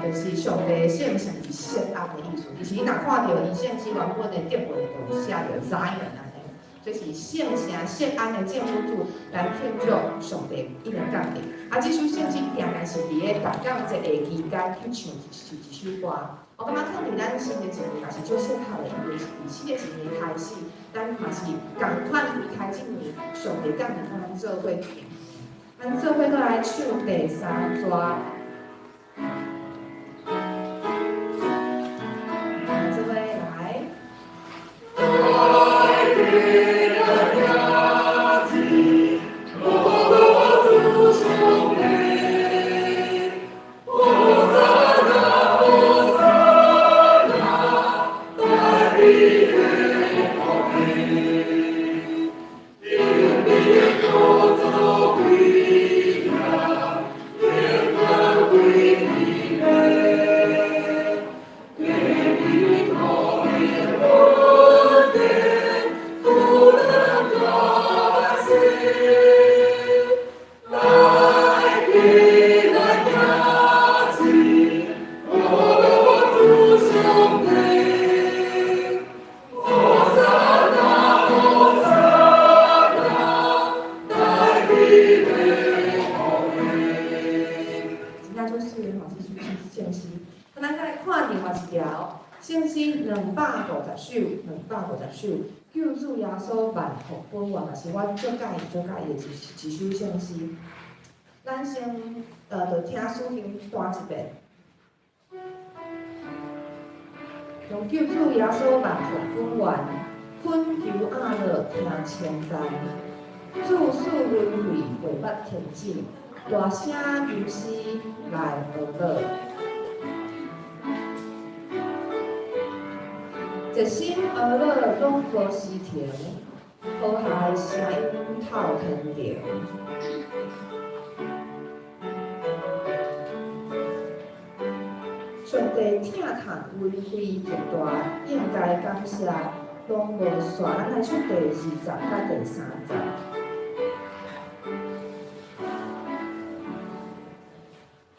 就是上帝的聖城是錫安的意思。其實你若看著伊聖詩原本的德文就有寫著 Zion 按呢，這是聖城錫安的救世主來慶祝上帝已經降臨。啊，這首聖詩定定是佇咧感恩節的期間去唱是一首歌。我感覺放佇咱新的一年也是足適合的，因為是佇新的一年開始，咱嘛是仝款離開這年，上帝降臨予咱做伙行。咱做伙閣來唱第三逝。做伙來。真正足媠吼，這首聖詩。咱再來看另外一條聖詩250首，250首，救主耶穌萬福本願，也是我足佮意、足佮意的一首聖詩。咱先就聽師兄彈一遍。用救主耶穌萬福本願，懇求阿樂聽稱讚，主賜恩惠袂捌停止，大聲吟詩來學樂。一心阿樂攏無時停，和諧聲音透天庭。上帝疼痛恩惠極大，應該感謝攏無煞。咱來唱第二節佮第三節。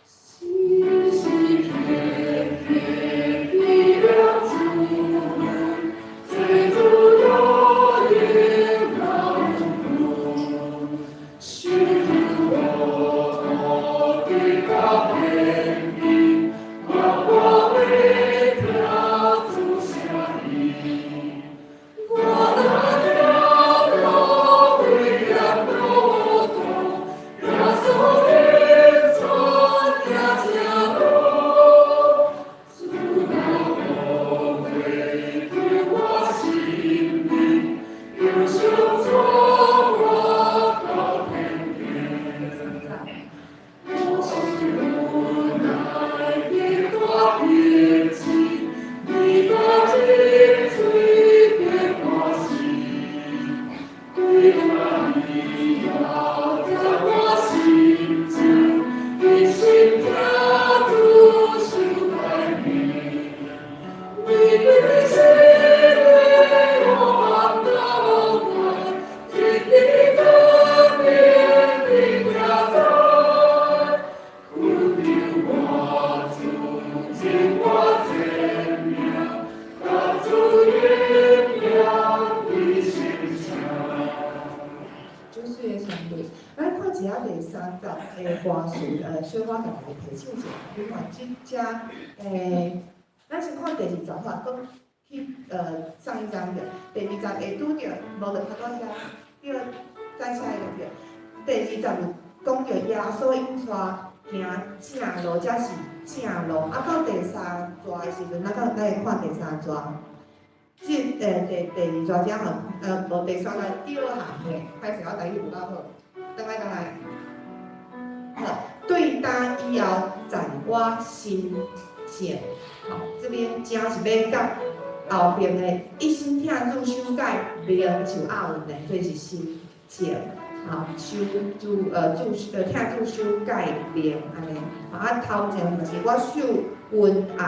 時時刻刻記念主恩，這主大能老母，受苦的甲天命，我袂聽主聲音，我若行到危險路途，耶穌引帶行這路，主若無救我性命，求上帶我到天庭。我受恩愛的大別情，你甲真水的歌聲，對我以後在我心中，一心聽主受改變，為你生的我萬道關，一直改變的行在，懇求我主引我前命，甲主榮耀的聖城。足媠的旋律，咱看一下第三節的歌詞，小可共大家提醒一下。你看這遮，咱先看第二節吼，講去上一章的第二節會拄著，無就頭拄遐，對，再下一個對。第二節有講著耶穌引帶行正路，才是正路。啊，到第三逝的時陣，咱會看第三逝。這第二逝遮吼，無第三逝第二行嘿，歹勢我台語無夠好，轉來轉來。好，對今以後暫我心靜，好，這邊正是欲佮後邊的一心疼主守誡命就押韻的，所以是心靜。好，守主主疼主守誡命按呢。啊，頭前就是我受恩愛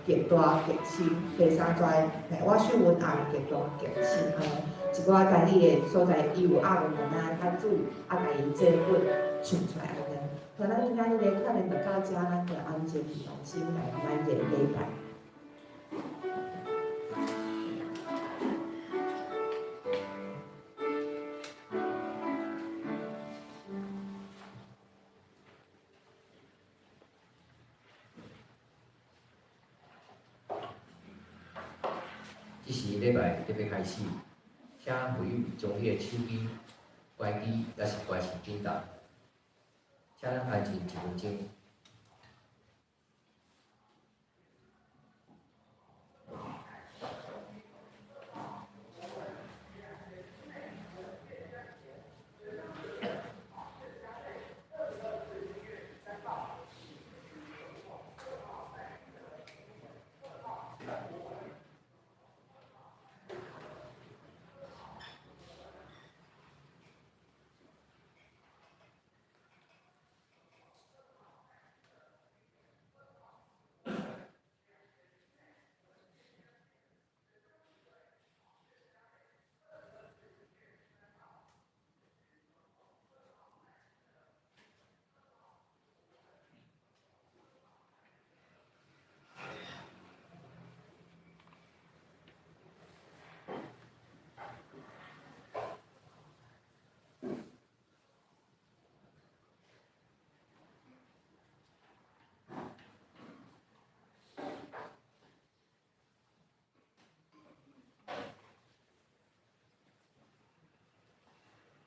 極大極深，第三逝嘿，我受恩愛極大極深按呢。一寡台語的所在，伊有押韻的，咱較注意，啊，共伊做伙唱出來按呢。予咱今仔日咧可能就到遮，咱就安靜完成來咱的禮拜。這時禮拜特別開始，請會友將彼个手機關機，抑是關成震動。請咱安靜一分鐘。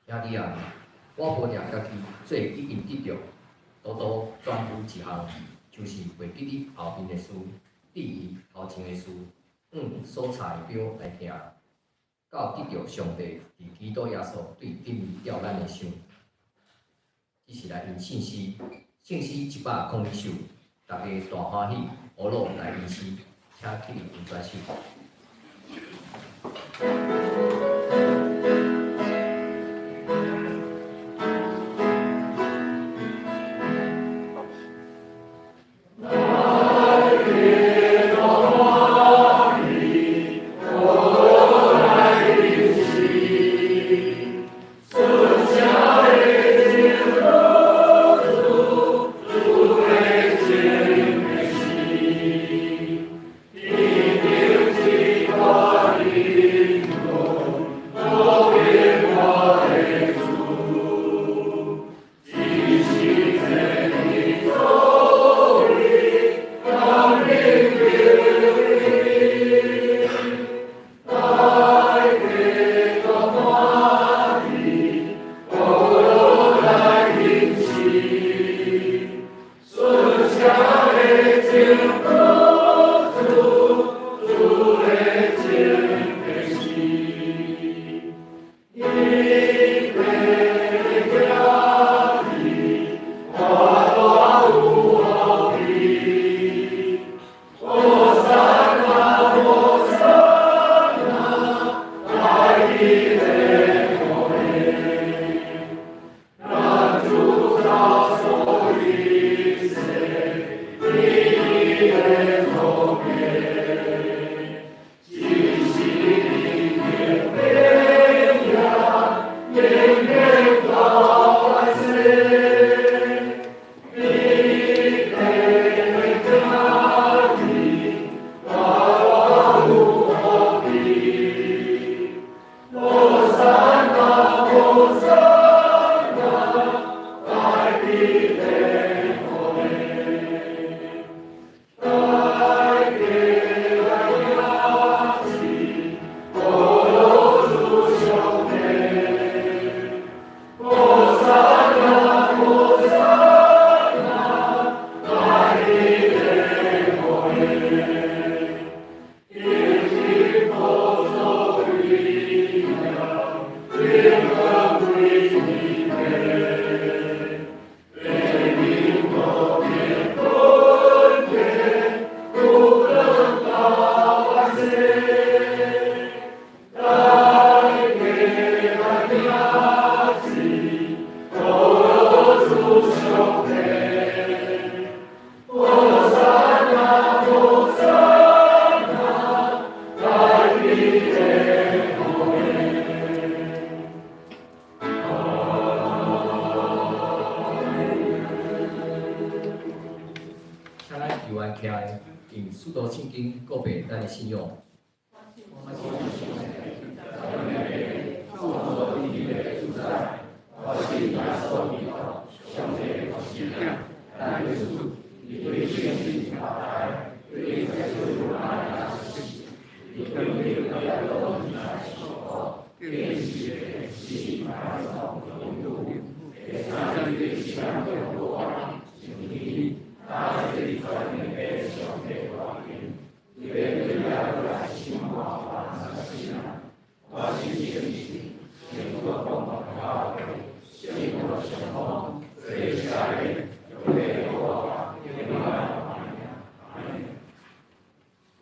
兄弟啊，我無掠家己做已經得著，獨獨專有一項，就是袂記得後面的事，至於頭前的事，按所差的標來行，到得著上帝佇基督耶穌對頂面吊咱的賞。這是來因聖詩，聖詩101首，大家大歡喜，呵咾來吟詩，請起立舉雙手。用使徒聖經告白咱的信仰。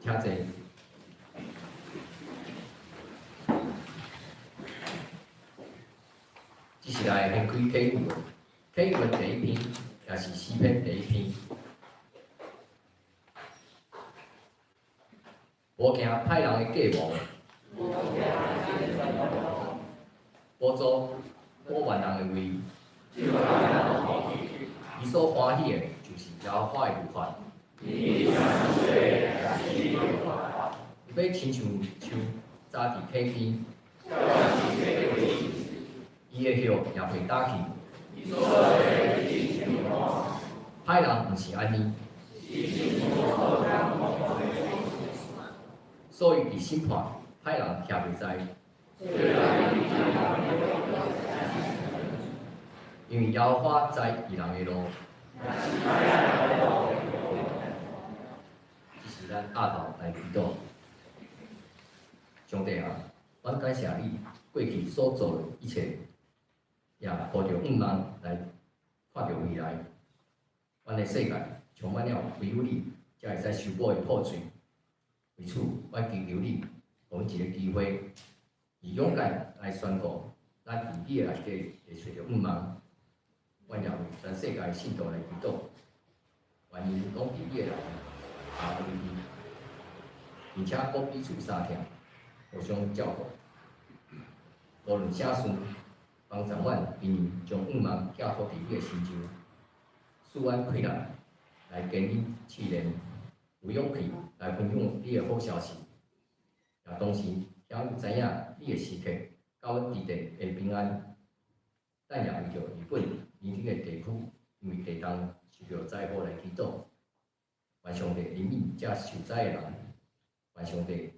請坐。這是來掀開啟文，啟文第一篇，也是詩篇第一篇。無驚歹人的計謀，無做野蠻人的位。伊所歡喜的，就是耶和華的律法。伊欲親像樹栽佇溪邊，伊的葉也袂焦去。歹人毋是按呢，所以佇審判，歹人徛袂在。因為耶和華知義人的路。這是咱鴨頭來祈禱。上帝啊，阮感謝你過去所做的一切，也抱著向望來看著未來。阮的世界充滿了唯有你才會使修補的破碎。為此，阮祈求你，予阮一個機會，以勇敢來宣告，咱佇你的內底會揣著向望。阮也為全世界的信徒來祈禱，願𪜶攏佇你的內合而為一，並且閣彼此相疼，互相照顧。無論啥事，幫助阮因為將向望寄託佇你的身上，賜阮氣力來堅忍試煉，有勇氣來分享你的好消息，也同時予阮知影你的時刻，佮阮佇地的平安。咱也為著日本鄰近的地區，因為地動受著災禍來祈禱，願上帝憐憫這受災的人，願上帝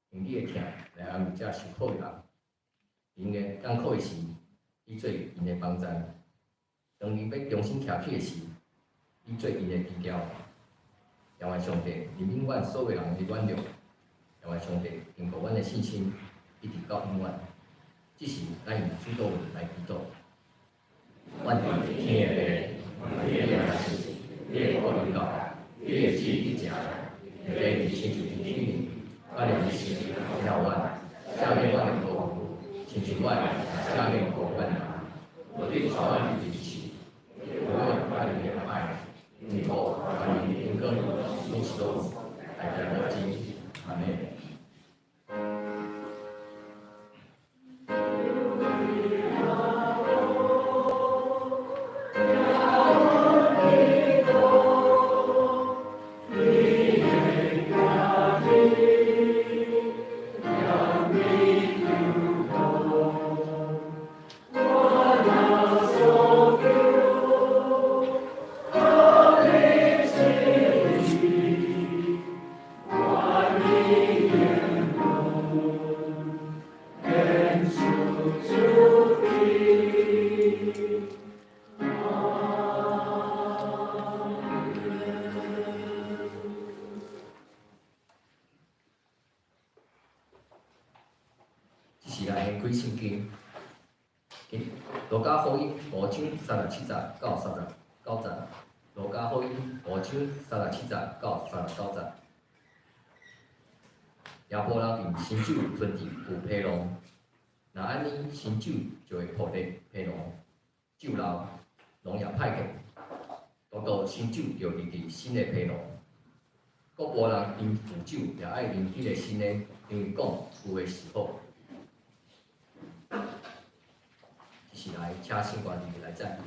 用你的疼來安慰這受苦的人。𪜶的艱苦的時，你做𪜶的幫贊；當𪜶欲重新徛起的時，你做𪜶的支柱。也願上帝憐憫阮所有人的軟弱，也願上帝堅固阮的信心，一直到永遠。這是咱用主禱文來祈禱。阮佇天的父，你的名聖，你的國臨到，你的旨意成，地親像佇天頂，阮的飲食賜予阮，赦免阮的過誤，親像阮也赦免過阮的人。無得帶阮入試，救阮脫離歹，因為國、權勢、榮光，攏是都有，代代無盡。阿們。這是來掀開聖經，路加福音五章三十七節到三十九節。路加福音五章三十七節到三十九節。也無人用新酒吞佇舊皮囊，若按呢，新酒就會破裂皮囊，酒漏，囊也歹去。獨獨新酒著入佇新的皮囊。閣無人飲舊酒，也愛啉彼个新的，因為講舊的是好。這是來請聖歌入來讚美。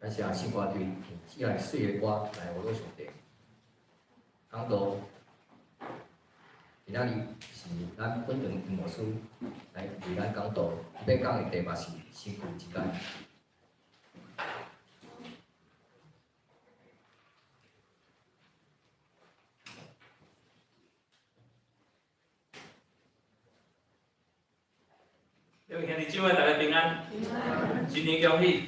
咱寫聖歌隊用這个媠的歌來學魯上帝。講道，今仔日是咱本堂音樂師來為咱講道，欲講的題目是新舊之間。各位兄弟姊妹，大家平安，新年恭喜！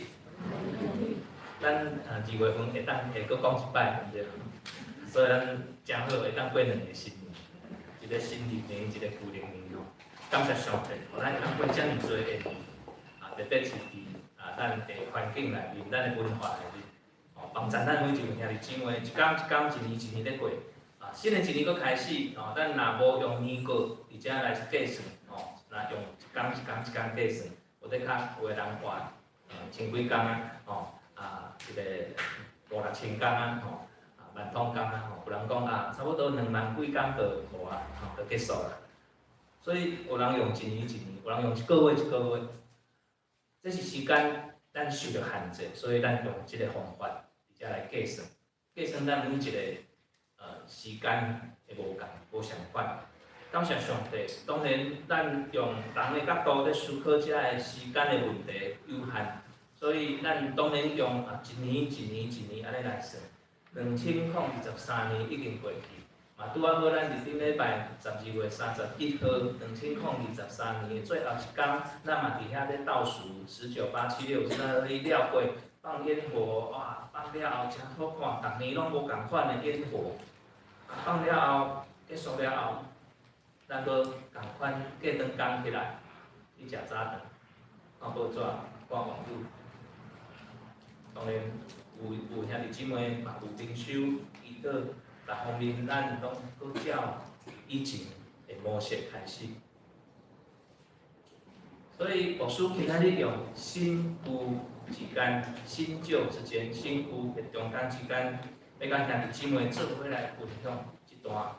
咱啊2月份會當會閣講一擺，對毋對？所以咱誠好會當過兩个新年，一个新曆年，一个舊曆年吼。感謝上帝，予咱會當過遮爾濟的年，啊，特別是佇啊咱的環境內面，咱的文化內面，哦，幫助咱每一位兄弟姊妹，一工一工，一年一年咧過，啊，新的一年閣開始，哦，咱若無用年過佇遮來計算，哦，若用一工一工一工計算，有得較有的人活，千幾工啊，吼，啊，一个五六千工啊，吼，啊，萬通工啊，吼，有人講啊，差不多2萬幾工就無啊，吼，就結束啦。所以有人用一年一年，有人用一个月一个月，這是時間，咱受著限制，所以咱用這个方法佇遮來計算，計算咱每一个時間的無仝無相款。感謝上帝，當然咱用人的角度咧思考這个時間的問題有限，所以咱當然用啊一年一年一年按呢來算，2023年已經過去，嘛拄仔好咱佇頂禮拜12月31號，2023年的最後一工，咱嘛佇遐咧倒數十九八七六三二一了過放煙火，哇，放了後誠好看，逐年攏無仝款的煙火，放了後結束了後。咱閣仝款過轉工起來去食早頓，看報紙，看網路。當然有有兄弟姊妹嘛有靈修、祈禱，各方面咱攏閣照以前的模式開始。所以牧師今仔日用新舊之間、新舊之間、新舊的中間之間，欲佮兄弟姊妹做伙來分享這段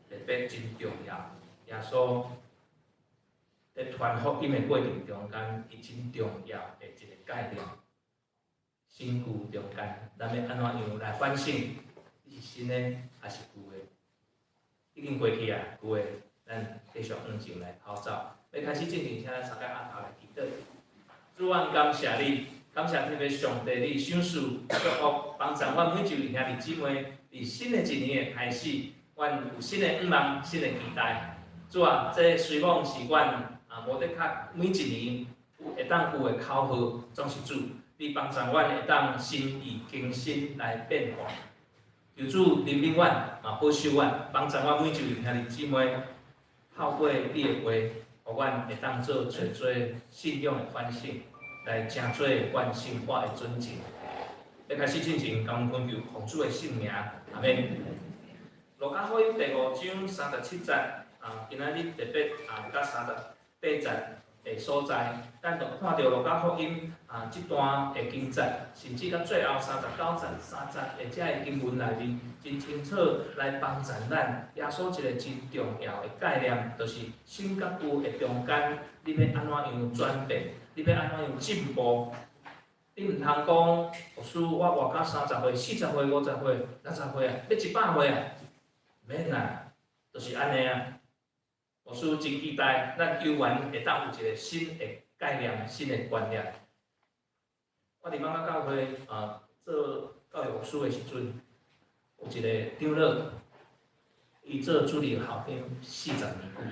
特別真重要。耶穌佇傳福音的過程中間，伊真重要的一个概念。新舊中間，咱欲按怎樣來反省？你是新的抑是舊的？已經過去啊，舊的，咱繼續向前來跑走。欲開始進前，請咱三个阿頭來祈禱。主，阮感謝你，感謝天父上帝，你賞賜祝福，幫助阮每一位兄弟姊妹，佇新的一年的開始，阮有新的願望、新的期待。主啊，這雖罔是阮啊，無的確每一年有會當有的口號，總是主，你幫助阮會當心意更新來變化。求主憐憫阮，嘛保守阮，幫助阮每一位兄弟姊妹，透過你的話，予阮會當做濟濟信仰的反省，來成做阮生活的準則。欲開始進前，感恩懇求奉主的聖名，阿們。路加福音第五章37節。啊，今仔日特別啊，佮38節的所在，咱就看著路加福音啊，這段的經節，甚至到最後39節、3節的這个經文內面，真清楚來幫助咱。耶穌一个真重要的概念，就是新佮舊的中間，你欲按怎樣轉變？你欲按怎樣進步？你毋通講，牧師，我活到30歲、40歲、50歲、60歲啊，欲100歲啊，免啊，就是按呢啊。牧師真期待咱幼兒會當有一个新的概念、新的觀念。我佇艋舺教會啊做教育牧師的時陣，有一个長老，伊做主日校長40年久。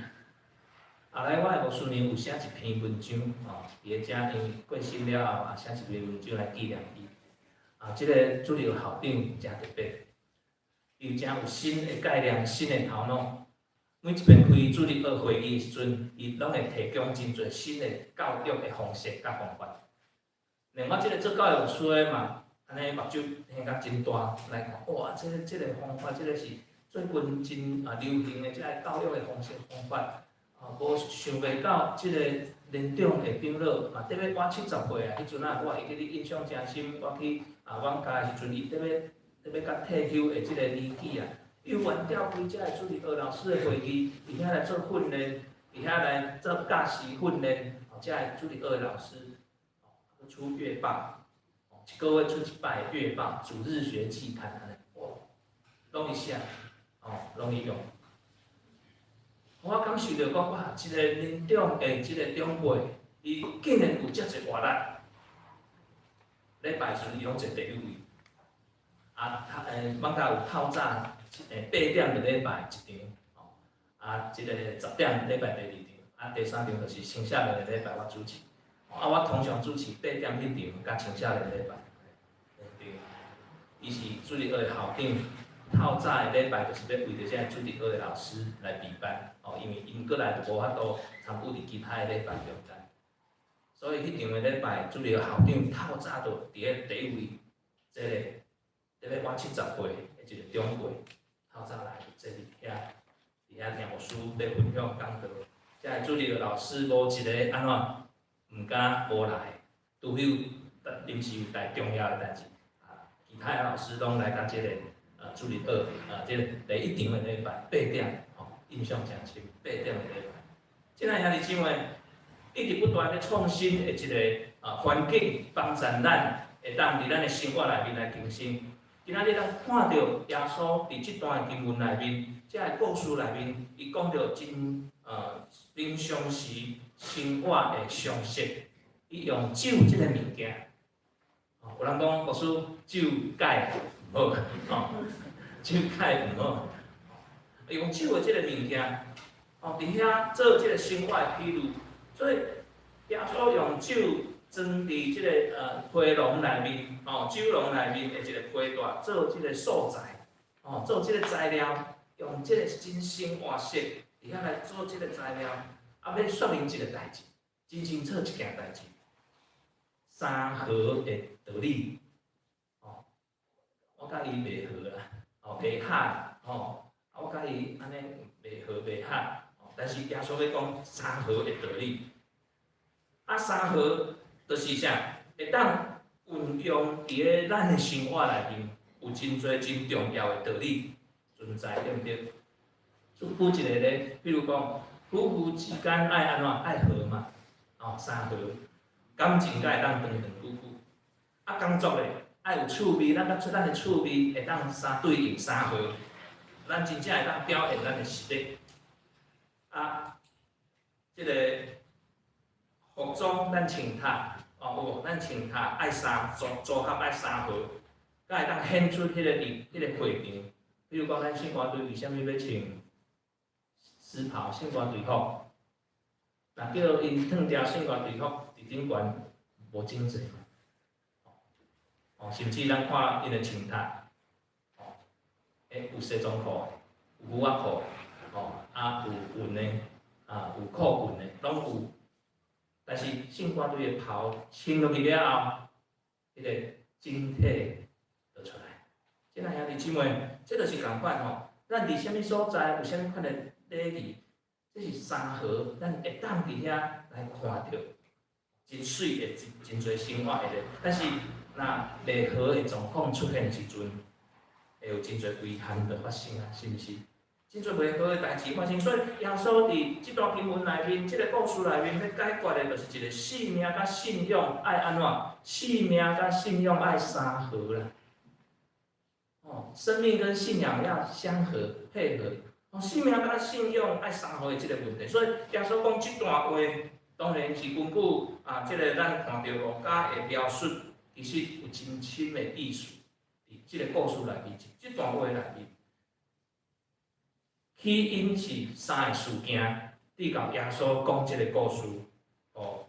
後來我的牧師娘有寫一篇文章，吼，佇咧遮因為過身了後，也寫一篇文章來紀念伊。啊，這个主日校長誠特別，伊誠有新的概念、新的頭腦。每一遍開主日學會議的時陣，伊攏會提供真濟新的教育的方式佮方法。另外，這个做教育師的嘛，按呢目睭瞪甲真大來看，哇，這个這个方法，這个是最近真啊流行的這个教育的方式方法。啊，無想袂到這个年長的長老嘛，得欲滿70歲啊！彼陣啊，我會記得印象誠深，我去啊艋舺的時陣，伊得欲得欲到退休的這个年紀啊。伊有願召開這个主日學老師的會議，佇遐來做訓練，佇遐來做教師訓練，哦，這个主日學的老師，哦，出月報，哦，一个月出一擺月報《主日學季刊》按呢，哇，攏伊寫，哦，攏伊用。我感受著講，哇，一個年長的這個長輩，伊竟然有遮濟活力。禮拜時陣伊攏坐第一位，啊，頭晚有透早8點的禮拜一場，哦，啊，這個10點禮拜第二場，啊，第三場就是青少年的禮拜我主持，啊，我通常主持八點彼場，佮青少年禮拜兩場。伊是主日學的校長，透早的禮拜就是欲為著這个主日學的老師來備班，哦，因為𪜶過來就無法度參與佇其他的禮拜中間。所以彼場的禮拜，主日學校長透早就佇咧第一位坐咧，佇咧滿70歲的一個長輩，透早來就坐佇遐，佇遐聽牧師咧分享講道。這个主日學老師無一個按怎毋敢無來，除非有臨時有代重要的代誌，啊，其他的老師攏來共這個主日學，啊，這個第一場的禮拜八點，吼，印象誠深，八點的禮拜。親愛兄弟姊妹，一直不斷咧創新的一個環境，幫助咱會當佇咱的生活內面來更新。今仔日咱看著耶穌佇這段經文內面，這个故事內面，伊講著真平常時生活的常識，伊用酒這个物件。哦，有人講牧師酒解毋好，吼，酒解毋好。用酒的這个物件，哦，佇遐做這个生活的比喻，所以耶穌用酒裝佇這个皮囊內面，哦，酒囊內面的一個皮帶做這個素材，哦，做這個材料，用這個真生活式佇遐來做這個材料，啊，欲說明一個代誌，真清楚一件代誌，三和的道理，哦，我佮伊袂和啦，哦，袂合，吼，啊，我佮伊按呢袂和袂合，哦，但是耶穌欲講三和的道理，啊，三和就是啥？會當運用佇咧咱的生活內面，有真濟真重要的道理存在，對毋對？舉一個例，比如講，夫婦之間愛按怎？愛和嘛，哦，三和，感情才會當長長久久。啊，工作咧愛有趣味，咱佮出咱的趣味會當三對應三和，咱真正會當表現咱的實力。啊，這个服裝咱穿搭，哦，有無？咱穿搭愛三組組合愛三和，才會當顯出彼個佇彼個會場。比如講，咱聖歌隊為啥物欲穿絲袍聖歌隊服？若叫𪜶脫掉聖歌隊服，佇頂懸無整齊嘛。哦，甚至咱看𪜶的穿搭，哦，有西裝褲，有牛仔褲，哦，啊有裙的，啊有褲裙的，攏有。但是聖歌隊的袍穿落去了後，彼個整體就出來。親愛兄弟姊妹，這就是仝款吼。咱佇啥物所在，有啥物款的禮儀，這是三和，咱會當佇遐來看著真媠的、真真濟生活的。但是，若袂和的狀況出現的時陣，會有真濟遺憾的發生啊，是毋是？真濟袂和的代誌發生，所以耶穌佇這段經文內面，這个故事內面，欲解決的，就是一個性命佮信仰愛按怎？性命佮信仰愛三和啦。哦，生命跟信仰要相合配合。哦，性命佮信仰愛三和的這个問題，所以耶穌講這段話，當然是根據啊，這个咱看著路加的描述，其實有真深的意思。佇這个故事內面，這段話內面，起因是三個事件，直到耶穌講這个故事，哦，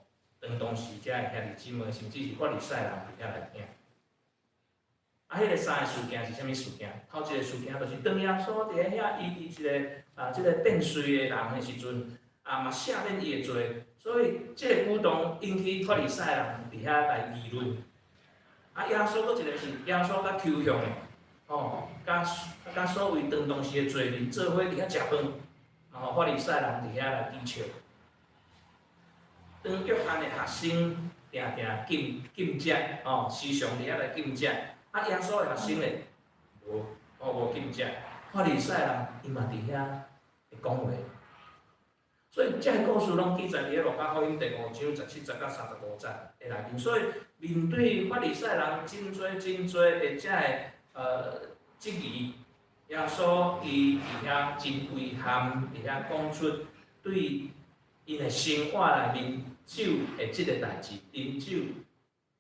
當時遮的兄弟姊妹，甚至是法利賽人佇遐來聽。啊，彼个三個事件是啥物事件？頭一個事件就是當耶穌佇咧遐醫治一个啊，這个變瘁的人的時陣，啊嘛赦免伊的罪，所以這个舉動引起法利賽人佇遐來議論。啊，耶穌閣一個是耶穌較抽象的，吼，佮所謂當時的罪人做伙佇遐食飯，吼，法利賽人佇遐來恥笑。當約翰的學生定定禁禁食，吼，時常佇遐來禁食。啊，耶穌的學生咧，無，哦無禁食。法利賽人伊嘛佇遐會講話。所以這个故事攏記載佇咧路加福音第五章十七節到三十五節的內面。所以面對法利賽人真濟真濟的這个質疑，耶穌伊佇遐真遺憾，佇遐講出對𪜶的生活內面酒的這个代誌，啉酒、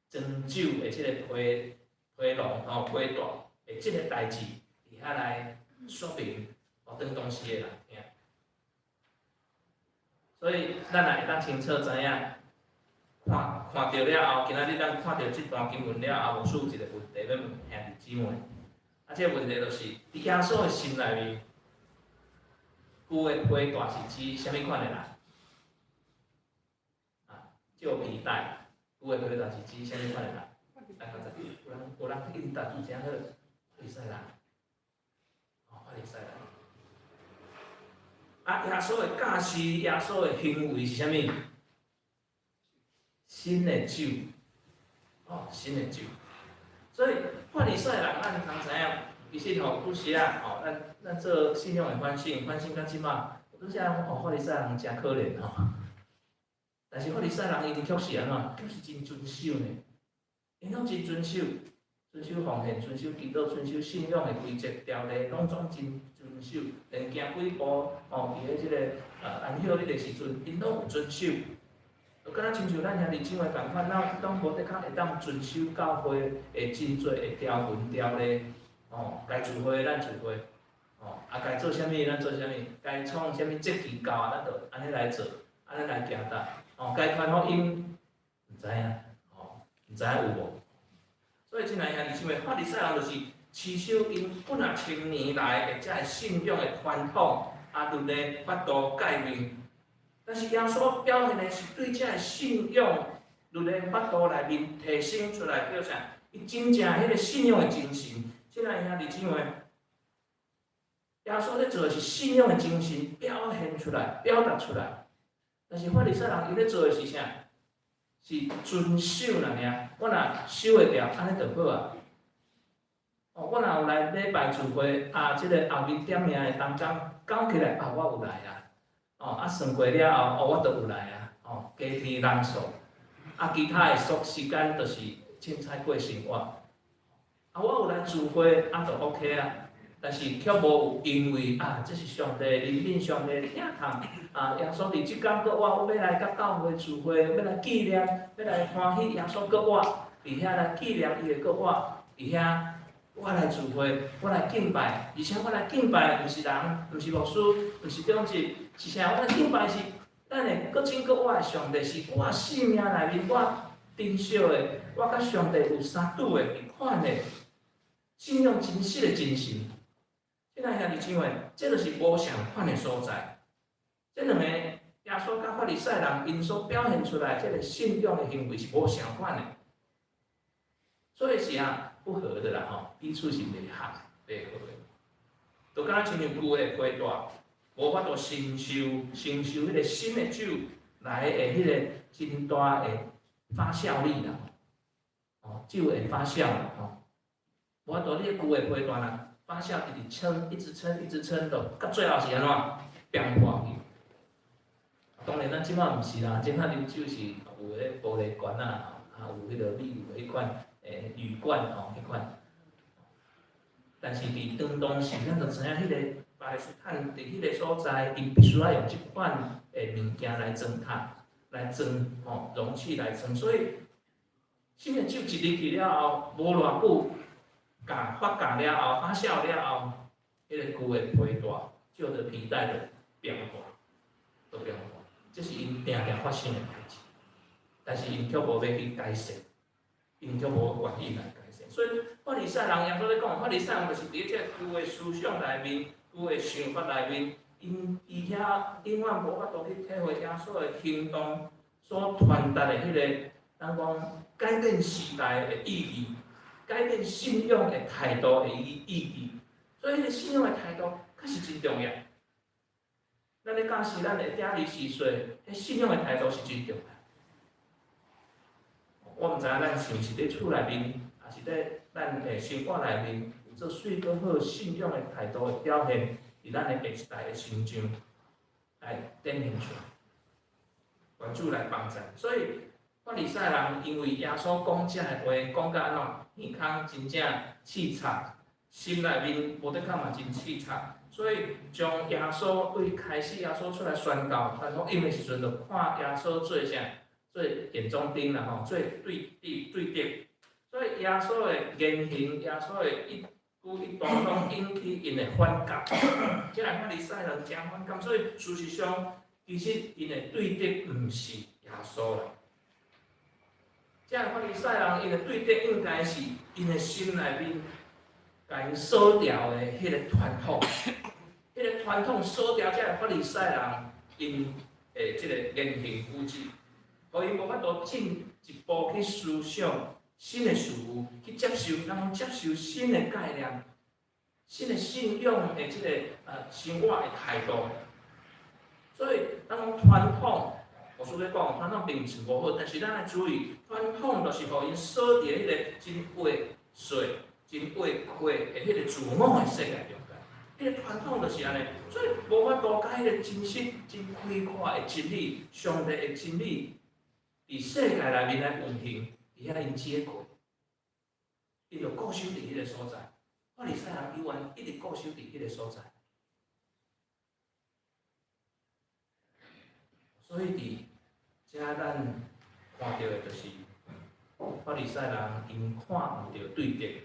裝酒的這个皮皮囊吼皮帶的這个代誌，佇遐來說明，予當當時的人聽。所以，咱也會當清楚知影，看看著了後，今仔日咱看著這段經文了後，牧師有一个問題欲問兄弟姊妹。啊，這个問題就是，佇耶穌的心內面，舊的皮帶是指啥物款的人？啊，舊皮帶，舊的皮帶是指啥物款的人？來，較早，有人有人應答真好，法利賽人，哦，法利賽人。啊，耶穌的教示，耶穌的行為是啥物？新的酒，哦，新的酒。所以法利賽人，咱通知影，其實吼，有時啊，吼，咱咱做信仰的反省，反省到這馬，有時啊，哦，法利賽人誠可憐吼。但是法利賽人𪜶卻是按怎？卻是真遵守呢，𪜶攏真遵守，遵守奉獻，遵守祈禱，遵守信仰的規則條例，攏總真遵守。連行幾步，哦，佇咧這个安息日的時陣，𪜶攏有遵守。就敢若親像咱兄弟姊妹仝款，咱攏無得較會當遵守教會的真濟的條文條例，哦，該聚會咱聚會，哦，啊，該做啥物咱做啥物，該創啥物節期到啊，咱就按呢來做，按呢來行達，哦，該傳福音，毋知影，哦，毋知影有無。所以親愛兄弟姊妹，法利賽人就是持守𪜶幾若千年來的這个信仰的傳統，啊，律例、法度、誡命。但是耶穌表現的是對這个信仰律例法度內面提升出來，叫啥？伊真正彼个信仰的精神。親愛兄弟姊妹，耶穌咧做的是信仰的精神表現出來、表達出來。但是法利賽人伊咧做的是啥？是遵守爾爾。我若守會牢，按呢就好啊。哦，我若有來禮拜聚會，啊，這个後面點名的當中講起來，啊，我有來啊。哦，啊算過了後，哦，我都有來啊。哦，家己人數，啊，其他的數時間就是凊彩過生活。啊，我有來聚會，啊，就 OK 啊。但是卻無有因為啊，這是上帝憐憫，上帝疼痛啊，耶穌佇這工閣我，我欲來佮教會聚會，欲來紀念，欲來歡喜耶穌閣我，佇遐來紀念伊的閣我，佇遐我來聚會，我來敬拜，而且我來敬拜，毋是人，毋是牧師，毋是長執，是啥？我來敬拜是咱的閣真閣我的上帝，是我生命內面我珍惜的，我佮上帝有相拄的彼款的信仰真實的精神。親愛兄弟姊妹，這就是無相仝的所在。這兩个耶穌佮法利賽人，𪜶所表現出來這个信仰的行為是無相仝的，所以是啊不合的啦吼，彼此是袂合、袂合的。就敢若親像舊的皮帶，無法度承受承受彼个新的酒來的彼个真大的發酵力啦，哦，酒會發酵吼，無法度你舊的皮帶若發酵一直撐，一直撐，一直撐，就到最後是按怎變破去。當然，咱這馬毋是啦，這馬啉酒是有彼玻璃罐仔，啊有彼个鋁彼款鋁罐吼，彼款。但是佇當當時，咱就知影彼个巴勒斯坦佇彼个所在，𪜶必須愛用這款的物件來裝塔，來裝吼容器來裝，所以新的酒一入去了後，無偌久，共發酵了後，發酵了後，彼个舊的皮帶，舊的皮帶就變破，就變破。這是𪜶定定發生的代誌，但是𪜶卻無欲去改善，𪜶卻無願意來改善。所以法利賽人耶穌咧講，法利賽人就是佇這個舊的思想內面、舊的想法內面，𪜶伊遐永遠無法度去體會耶穌的行動所傳達的彼个，咱講改變時代的意義，改變信仰的態度的意義。所以，彼个信仰的態度確實真重要。咱咧教示咱的囝兒時歲，彼信仰的態度是真重要。我毋知影咱是毋是佇厝內面，抑是佇咱的生活內面，有做媠閣好信仰的態度的表現，佇咱的下一代的身上。來展現出來，願主來幫贊。所以法利賽人因為耶穌講這个話，講甲按怎耳空真正刺插，心內面無得講嘛真刺插，所以將耶穌對開始耶穌出來宣告傳福音的時陣，就看耶穌做啥？做眼中釘啦吼，做對敵對敵。所以耶穌的言行，耶穌的一舉一動攏引起𪜶的反感。這个法利賽人誠反感，所以事實上，其實𪜶的對敵毋是耶穌啦。這个法利賽人𪜶的對敵應該是𪜶的心內面，共𪜶鎖牢的彼個傳統，彼個傳統鎖牢這个法利賽人𪜶的這個言行舉止，予𪜶無法度進一步去思想新的事物，去接受，咱講接受新的概念、新的信仰的這個生活的態度。所以，咱講傳統，牧師咧講，傳統並毋是無好，但是咱愛注意，傳統就是予𪜶鎖佇彼個真狹細、真狹闊的彼個自我的世界中間。彼個傳統就是按呢，所以無法度共彼個真實、真開闊的真理、上帝的真理，佇世界內面來運行，佇遐𪜶解過，𪜶就固守佇彼個所在。法利賽人猶原一直固守佇彼個所在。所以佇遮咱看著的就是法利賽人𪜶看毋著對敵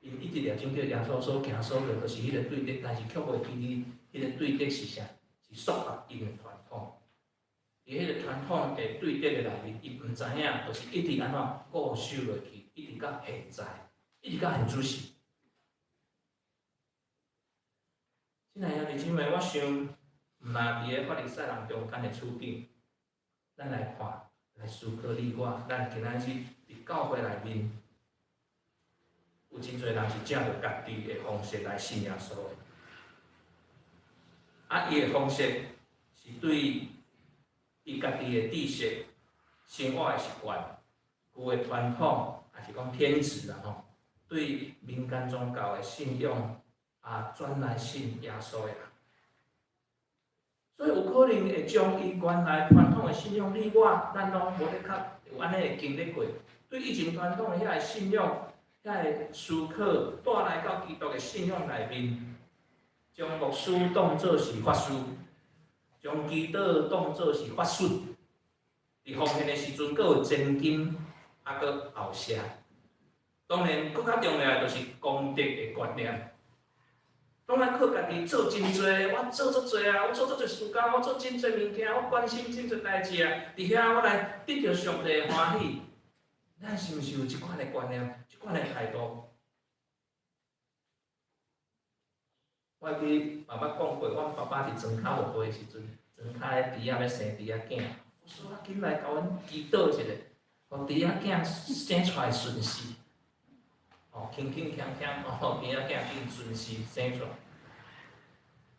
，𪜶一直掠準叫耶穌所行所做，就是彼個對敵，但是卻袂記得彼個對敵是啥？是束縛𪜶的傳統。佇彼個傳統的對敵的內面，伊毋知影，就是一直按怎固守落去，一直到現在，一直到現此時。親愛兄弟姊妹，我想。毋若佇个法利賽人中間的處境，咱來看，來思考你我，咱今仔日佇教會內面，有真濟人是照著家己的方式來信耶穌的，啊，伊的方式是對伊家己的知識、生活的習慣、舊的傳統，抑是講偏執啦吼，對民間宗教的信仰啊，轉來信耶穌的。所以有可能會將伊原來傳統的信仰，你我咱攏無的確有按呢的經歷過。對以前傳統的遐个信仰、遐个思考，帶來到基督的信仰內面，將牧師當做是法師，將祈禱當做是法術。佇奉獻的時陣，閣有千金，啊，閣後謝。當然，閣較重要的就是功德的觀念。攏愛靠家己做真濟，我做足濟啊，我做足濟事工，我做真濟物件，我關心真濟代誌啊。佇遐我來得著上帝的歡喜。咱是毋是有這款的觀念，這款的態度？我會記爸爸講過，阮爸爸佇莊跤有歲的時陣，莊跤的豬仔欲生豬仔囝，我說啊，緊來共阮祈禱一下，予豬仔囝生出來順勢。哦，輕輕輕輕，哦，豬仔囝緊順勢生出來。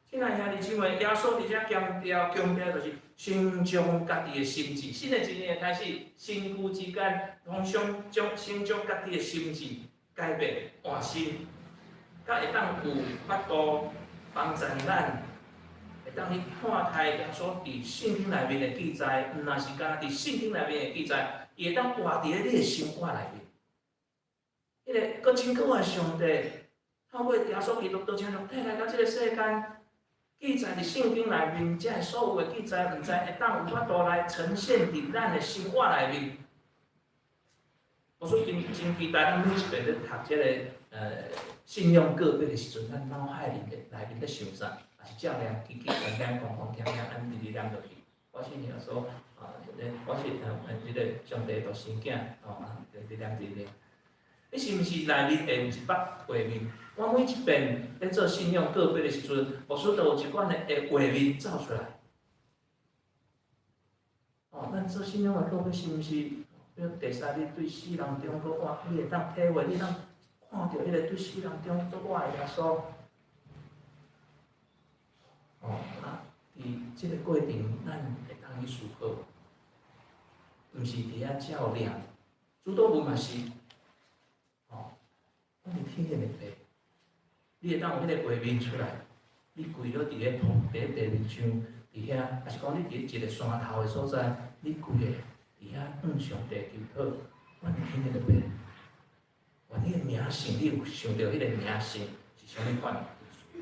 親愛兄弟姊妹，耶穌佇遮強調，強調就是先將家己的心志，新的一年開始，新舊之間，互相將先將家己的心志改變換新，才會當有法度幫助咱，會當去看開耶穌佇聖經內面的記載，毋若是干焦佇聖經內面的記載，伊會當活佇咧你的生活內面。彼個閣真閣活的上帝，透過耶穌基督道成肉體來到這個世間。記載佇聖經內面，這个所有的記載，毋知會當有法度來呈現佇咱的生活內面。我說真真期待咱每一遍咧讀這個信仰告白的時陣，咱腦海裡面內面咧想啥，也是照念記記念念講講聽聽，按直直念落去。我信耶穌啊，我是這個上帝獨生囝，哦，直直念直念。你是毋是內面會有一幅畫面？我每一遍咧做信仰告白的時陣，牧師都有一款的畫面走出來。哦，咱做信仰的告白是毋是？比如第三日對死人中閣活，你會當體會，你當看著彼个對死人中閣活的耶穌。哦，啊，佇這個過程，咱會當去思考，毋是佇遐照念，主禱文嘛是。哦，阮是天然的白，你會當有彼个畫面出來，你跪落佇咧土佇咧地面上，佇遐，抑是講你佇咧一个山頭的所在，你規个佇遐向上帝求禱，阮會聽得著袂？願你的名聖，你有想著彼個名聖是啥物款的意思？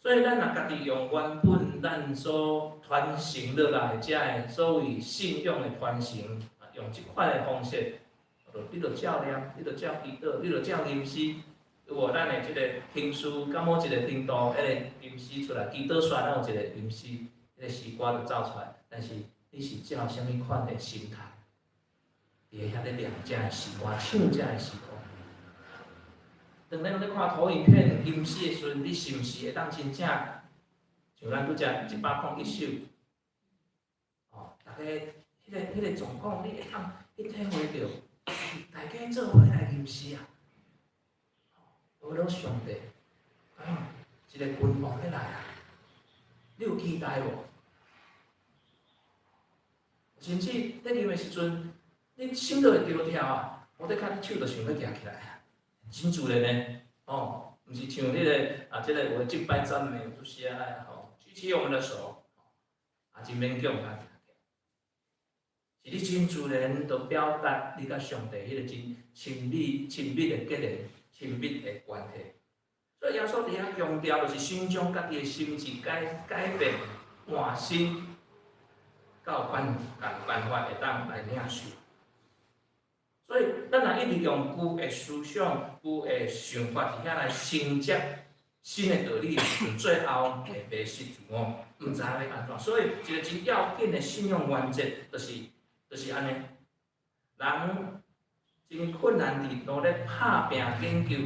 所以咱若家己用原本咱所傳承落來遮的所謂信仰的傳承，用這款的方式，你就照念，你就照祈禱，你就照吟詩。有無？咱的這个程序，到某一个程度，彼个吟詩出來，祈禱煞咱有一個吟詩，彼个詩歌就走出來。但是你是照啥物款的心態，佇遐咧念遮的詩歌，唱遮的詩歌？當咱咧看投影片吟詩的時陣，你是毋是會當真正像咱拄才101首？哦，逐家彼个狀況，你會當去體會著，大家做伙來吟詩啊！為了上帝，啊，一个君王欲來啊！你有期待無？甚至咧吟的時陣，你心都會著跳啊！無得較你手就想欲舉起來啊！真自然的，哦，毋是像彼个啊，這个有的敬拜讚美有時啊，吼，舉起我們的手，啊，真勉強啊，是你真自然就表達你佮上帝彼個真親密、親密的結連、親密的關係。所以耶穌佇遐強調，就是先將家己的心志改改變、換新，才有辦法會當來領受。所以，咱若一直用舊的思想、舊的想法佇遐來承接新的道理的時陣，最後會迷失自我，毋知影欲按怎。所以，一个真要緊的信仰原則，就是按呢。人真困難佇努力拍拚研究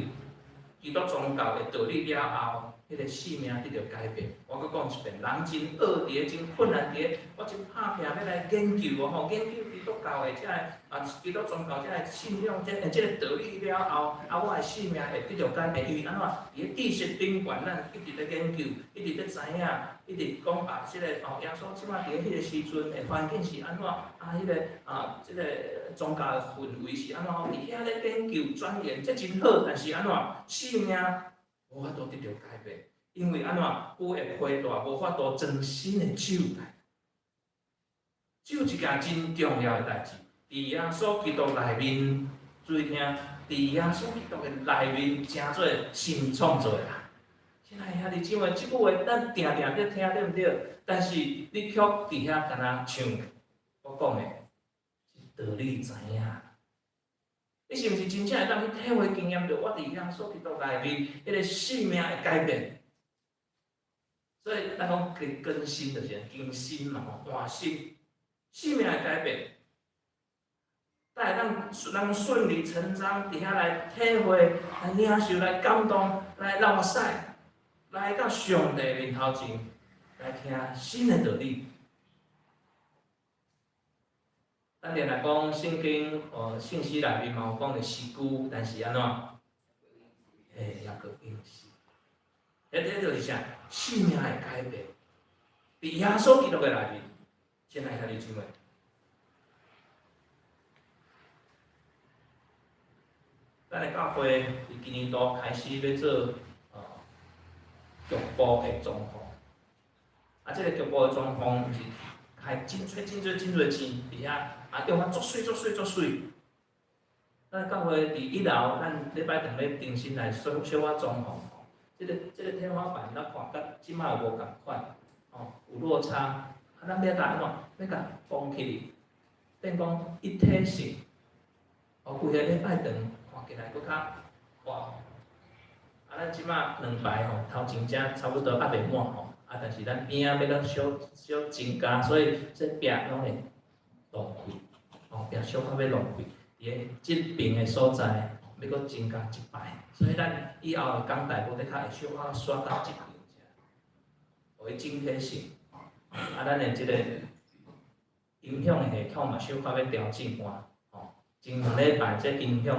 基督宗教的道理了後，彼个生命得著改變。我閣講一遍，人真僫佇咧，真困難佇咧，我真拍拚欲來研究哦吼，研究基督教的遮个啊，基督宗教遮个信仰，這個道理了後，啊，我的生命會得著改變。因為按怎？佇咧知識頂懸，咱一直咧研究，一直咧知影，一直講啊，這個哦，耶穌這擺佇咧彼個時陣的環境是按怎？啊，彼個啊，這個宗教的氛圍是按怎？佇遐咧研究鑽研，這真好，但是按怎？生命無法度得著改變，因為按怎？舊的皮袋無法度裝新的酒來。酒一件真重要的代誌，佇耶穌基督內面，注意聽，佇耶穌基督的內面，成做新創造的人。親愛兄弟姊妹，這句話咱定定咧聽，對毋對？但是你卻佇遐敢若像我講的，是道理知影。你是毋是真正會當去體會經驗著？我佇耶穌基督內面，彼个生命會改變。所以咱講更新就是更新嘛吼，換新，生命會改變。才會當咱順理成章佇遐來體會、來領受、來感動、來流目屎，來到上帝面頭前來聽新的道理。咱定來講聖經，哦，聖詩內面嘛有講的是舊，但是按怎？欸，猶閣應時。彼就是啥？生命會改變，佇耶穌基督的內面，親愛兄弟姊妹，咱的教會佇今年度開始欲做局部的裝潢，啊，這个局部的裝潢毋是開真濟真濟真濟錢佇遐，啊，用啊足媠足媠足媠。咱教會佇一樓，咱禮拜堂咧重新來小小可裝潢吼，這个天花板咱看佮這擺無仝款，吼，有落差。啊，咱欲共按怎？欲共封起去，變講一體性。哦，規个禮拜堂看起來閣較活。啊，咱這擺兩排吼，頭前遮差不多猶未滿吼，啊，但是咱邊仔欲閣小小增加，所以這壁攏會浪費，吼，壁小可欲浪費。佇咧這爿的所在，欲閣增加一排，所以咱以後的講台無得較會小可煞到這爿遮，予伊整體性。啊，咱的這個音響的系統嘛，小可欲調整換，吼。前兩禮拜這音響，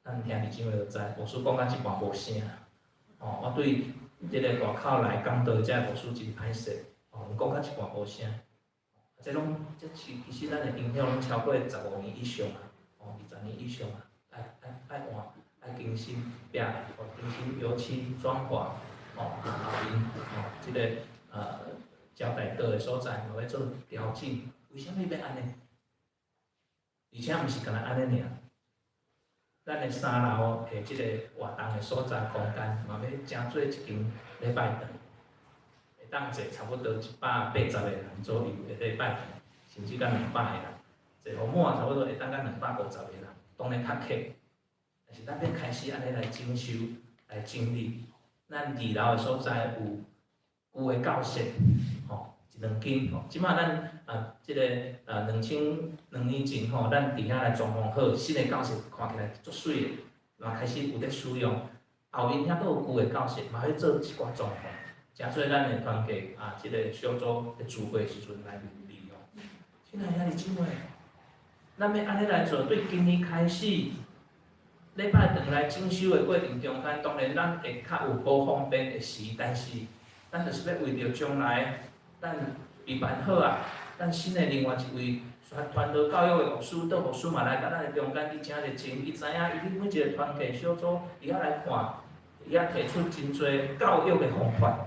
咱兄弟姊妹就知，牧師講到一半無聲，吼，我對這个外口來講道這牧師真歹勢，吼，講到一半無聲，這攏這其實咱的音響攏超過15年以上啊，吼，20年以上啊，愛換，愛更新壁，更新油漆裝潢。吼，後面吼，這个招待桌的所在嘛欲做調整。為啥物欲按呢？而且毋是干焦按呢爾，咱的三樓的這個活動的所在空間嘛欲成做一間禮拜堂，會當坐差不多180個人左右的禮拜堂，甚至到200個人，坐予滿差不多會當到250個人，當然較客。但是咱欲開始按呢來整修、來整理，咱二樓的所在有舊的教室，吼，一兩間吼。這擺咱啊，這个2,002年前吼，咱佇遐來裝潢好，新的教室看起來足媠的，嘛開始有咧使用。後面遐閣有舊的教室，嘛欲做一寡裝潢，成做咱的團契啊，這个小組咧聚會時陣來利用。親愛兄弟姊妹，咱欲按呢來做，對今年開始，禮拜堂來整修的過程中間，當然咱會較有無方便的時，但是咱就是欲為著將來咱預辦好啊，咱新的另外一位傳道教育的牧師，杜牧師嘛來佮咱的中間，伊誠熱情，伊知影伊去每一個團契小組，伊遐來看，伊遐提出真濟教育的方法，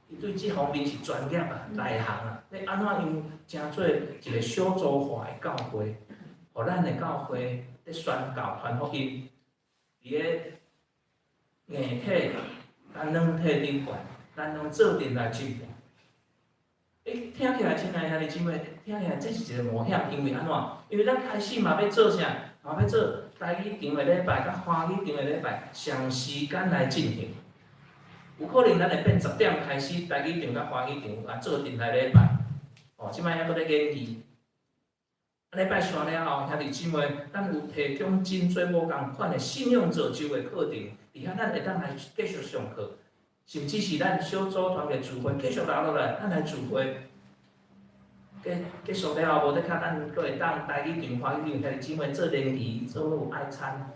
伊對這方面是專業啊，內行啊，欲按怎樣成做一個小組化的教會，予咱的教會咧宣教傳福音，佇咧硬體佮軟體頂懸，咱攏做陣來進步。欸，聽起來親愛兄弟姊妹，聽起來這是一個冒險，因為按怎？因為咱開始嘛欲做啥？嘛欲做台語場的禮拜，佮華語場的禮拜，雙時間來進行。有可能咱會變10點開始，台語場佮華語場啊做陣來禮拜。哦，這擺猶閣咧研議。禮拜散了後，兄弟姊妹，咱有提供真濟無仝款的信仰造就的課程，佇遐咱會當來繼續上課，甚至是咱小組團的聚會繼續留落來，咱來聚會。結束了後，無得較咱閣會當台語場、華語場兄弟姊妹做聯誼、做有愛餐。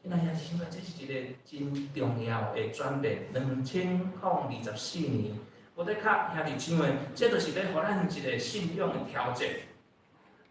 親愛兄弟姊妹，這是一個真重要的轉變。2024年，無得較兄弟姊妹，這就是欲予咱一個信仰的挑戰。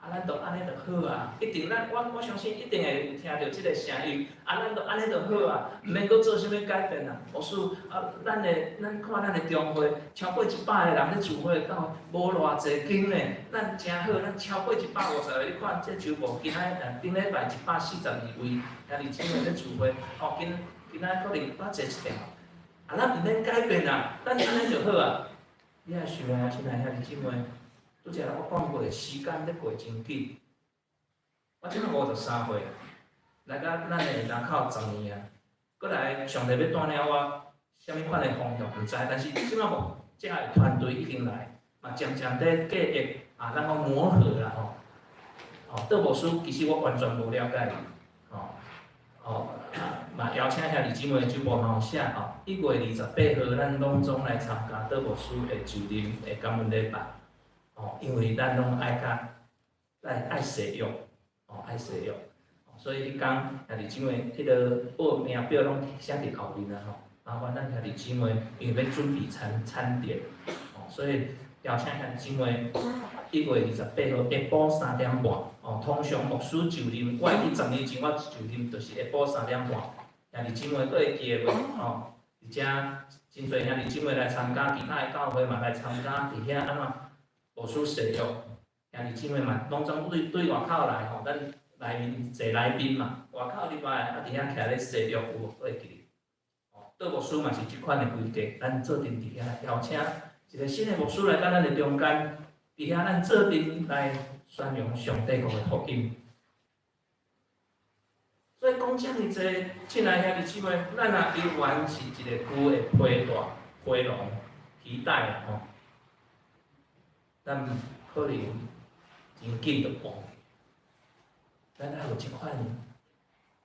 啊，咱就按呢就好啊！一定咱我相信一定會有聽著這个聲音。啊，咱就按呢就好啊，毋免閣做啥物改變啊。牧師啊，咱的咱看咱的中會超過100個人咧聚會，到無偌濟間呢。咱誠好，咱超過150個。你看這周末今仔日頂禮拜142位兄弟姊妹咧聚會，哦，今今仔可能較濟一點。啊，咱毋免改變啊，咱按呢就好啊。你愛想啊，親愛兄弟姊妹。拄才我講過，時間咧過真緊。我這擺53歲，來到咱的林口10年啊，閣來上帝欲帶領我啥物款的方向毋知，但是這擺無，這个團隊已經來，嘛漸漸咧計劃啊，咱講磨合啦吼。哦，杜牧師其實我完全無了解伊，吼，哦，嘛邀請兄弟姊妹就無嘛有寫吼，1月28號咱攏總來參加杜牧師的就任的感恩禮拜。哦，因為咱攏愛較愛愛誓約，哦，愛誓約，所以彼工兄弟姊妹，彼个報名表攏寫佇後面啊吼，麻煩咱兄弟姊妹，因為欲準備餐餐點，哦，所以邀請兄弟姊妹1月28號下晡3點半，哦，通常牧師就任，我會記10年前我就任就是下晡三點半，兄弟姊妹閣會記得無？哦，而且真濟兄弟姊妹來參加，其他的教會嘛來參加，佇遐按怎？牧師誓約，兄弟姊妹嘛，攏總對對外口來吼，咱內面坐來賓嘛，外口入來啊，佇遐徛咧誓約有無？會記得。哦，杜牧師嘛是這款的規格，咱做陣佇遐邀請一個新的牧師來到咱的中間，佇遐咱做陣來宣揚上帝國的福音。所以講遮爾濟，親愛兄弟姊妹，咱若猶原是一个舊的皮帶、皮囊、皮帶啊吼。咱可能真緊就忘去。咱愛有這款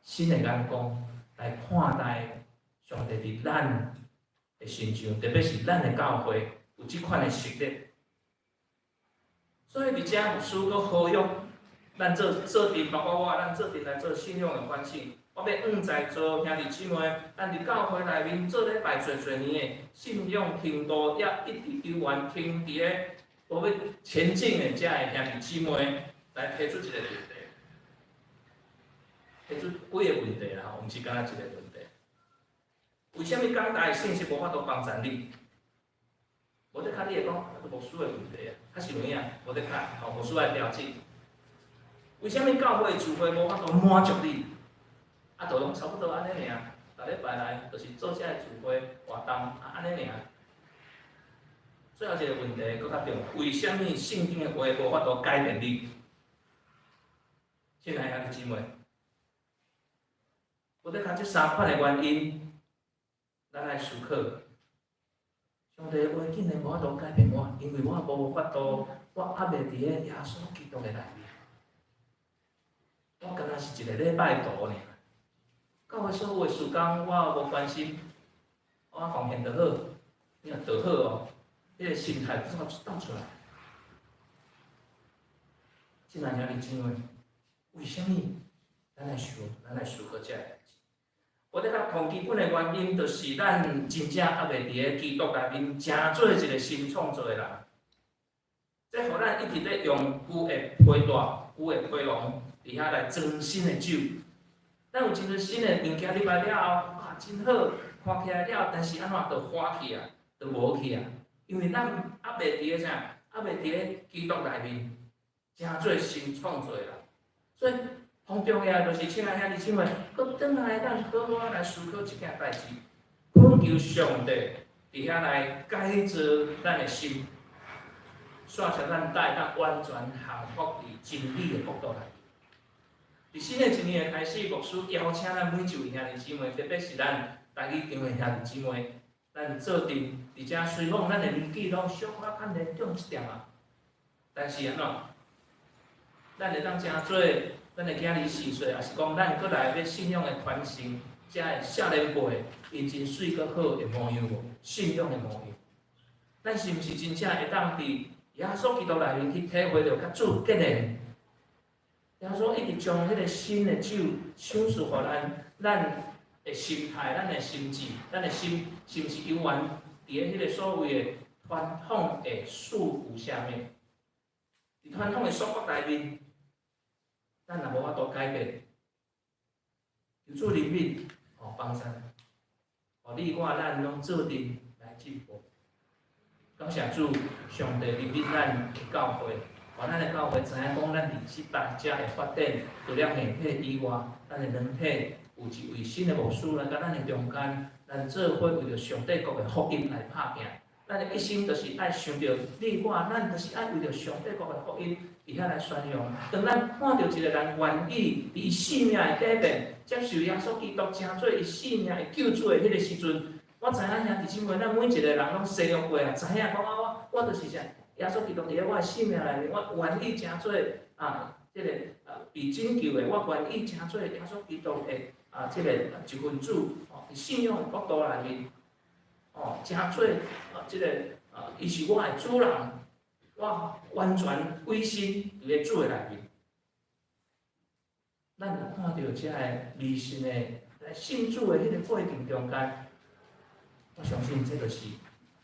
新的眼光來看待上帝佇咱的身上，特別是咱的教會有這款的實力。所以佇遮牧師閣呼籲，咱做做陣，包括我，咱做陣來做信仰的反省。我欲向在座兄弟姊妹，咱佇教會內面做禮拜濟濟年的信仰程度，也一直猶原停佇咧無欲前進的遮个兄弟姊妹，來提出一个問題，提出幾个問題啦，毋是干焦一个問題。啥物講台的信息無法度幫助你？無得較你會講，牧師的問題啊，較是有影，無得較，吼，牧師愛調整。為啥物教會聚會無法度滿足你？啊，就攏差不多按呢爾，逐禮拜來就是做這个聚會活動，啊，按呢爾。最後一個問題閣較重要，為啥物聖經的話無法度改變你？親愛兄弟姊妹，無得較這三款的原因，咱來思考。上帝的話竟然無法度改變我，因為我無法度，我猶未佇咧耶穌基督的內面。我敢若是一个禮拜徒爾，教會所有的事工我無關心，我奉獻就好，你若就好哦，彼個心態倒出來。親愛兄弟姊妹，為啥物咱來想，咱來思考這個代誌？我咧較同基本的原因，就是咱真正猶未佇咧基督內面，成做一個新創造的人。這予咱一直咧用舊的皮袋、舊的皮囊，佇遐來裝新的酒。咱有真濟新的物件入來了後，哇，真好，看起來了，但是按怎就花去啊，就無去啊。因為咱猶未佇咧啥，猶未佇咧基督內面，成做新創造的人。所以，好重要就是親愛兄弟姊妹，閣轉來咱好好來思考這件代誌，懇求上帝佇遐來改造咱的心，煞才咱會當完全降服佇真理的國度內。佇新的一年的開始，牧師邀請咱每一位兄弟姊妹，特別是咱台語場的兄弟姊妹，咱做陣佇遮雖講咱的年紀攏小可較年長一點仔，但是按怎，咱會當成做咱的囝兒四歲，抑是講咱閣來欲信仰的傳承，遮的少年輩，𪜶真媠閣好的模樣無？信仰的模樣。咱是毋是真正會當佇耶穌基督內面去體會著佮主結連？耶穌一直將彼個新的酒賞賜予咱，咱的心態、咱的心智、咱的心，是毋是猶原佇咧彼個所謂的傳統的束縛下面？佇傳統的束縛內面，咱若無法度改變，求主憐憫，哦幫助，予你我咱攏做陣來進步。感謝主，上帝憐憫咱的教會，予咱的教會知影講，咱佇這擺遮會發展，除了硬體以外，咱的軟體有一位新的牧師來佮咱的中間，咱做伙為著上帝國的福音來拍拚。咱的一心就是愛想著你我，咱就是愛為著上帝國的福音佇遐來宣揚。當咱看著一個人願意佇伊性命的改變，接受耶穌基督成做伊性命的救主的彼個時陣，我知影兄弟姊妹，咱每一個人攏洗浴過啊，知影講啊，我就是啥，耶穌基督佇咧我的性命內面，我願意成做啊，這個啊被拯救的，我願意成做耶穌基督的啊，這個一份子，哦，佇信仰的國度內面，哦，成做啊，這個啊，伊是我的主人，我完全委身佇咧主的內面。咱有看著這个迷信的來信主的彼個過程中間，我相信這就是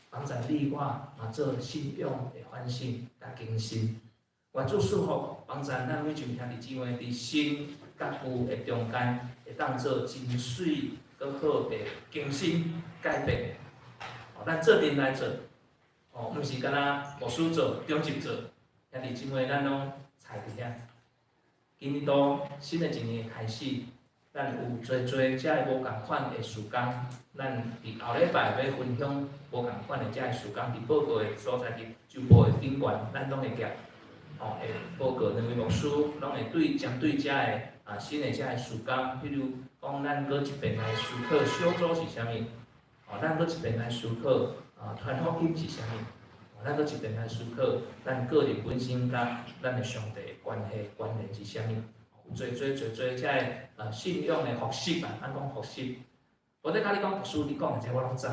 幫助你我嘛做信仰的反省佮更新。願主賜福，幫助咱每一位兄弟姊妹佇新佮舊的中間，會當做真媠閣好的更新改變。哦，咱做陣來做，哦，毋是干焦牧師做、長執做，兄弟姊妹咱攏參佇遐。今年度新的一年開始，咱有濟濟遮个無仝款的事工，咱佇後禮拜欲分享無仝款的遮个事工，佇報告的所在佇周報的頂懸，咱攏會寄，吼，會報告兩位牧師攏會對針對遮个啊新的遮个事工，比如講咱閣一遍來思考小組是啥物，吼，咱閣一遍來思考啊傳福音是啥物，咱閣一遍來思考咱個人本身佮咱的上帝的關係關聯是啥物，有濟濟濟濟遮个啊信仰的復習啊，咱講復習。無咧共你講，牧師你講的這我攏知。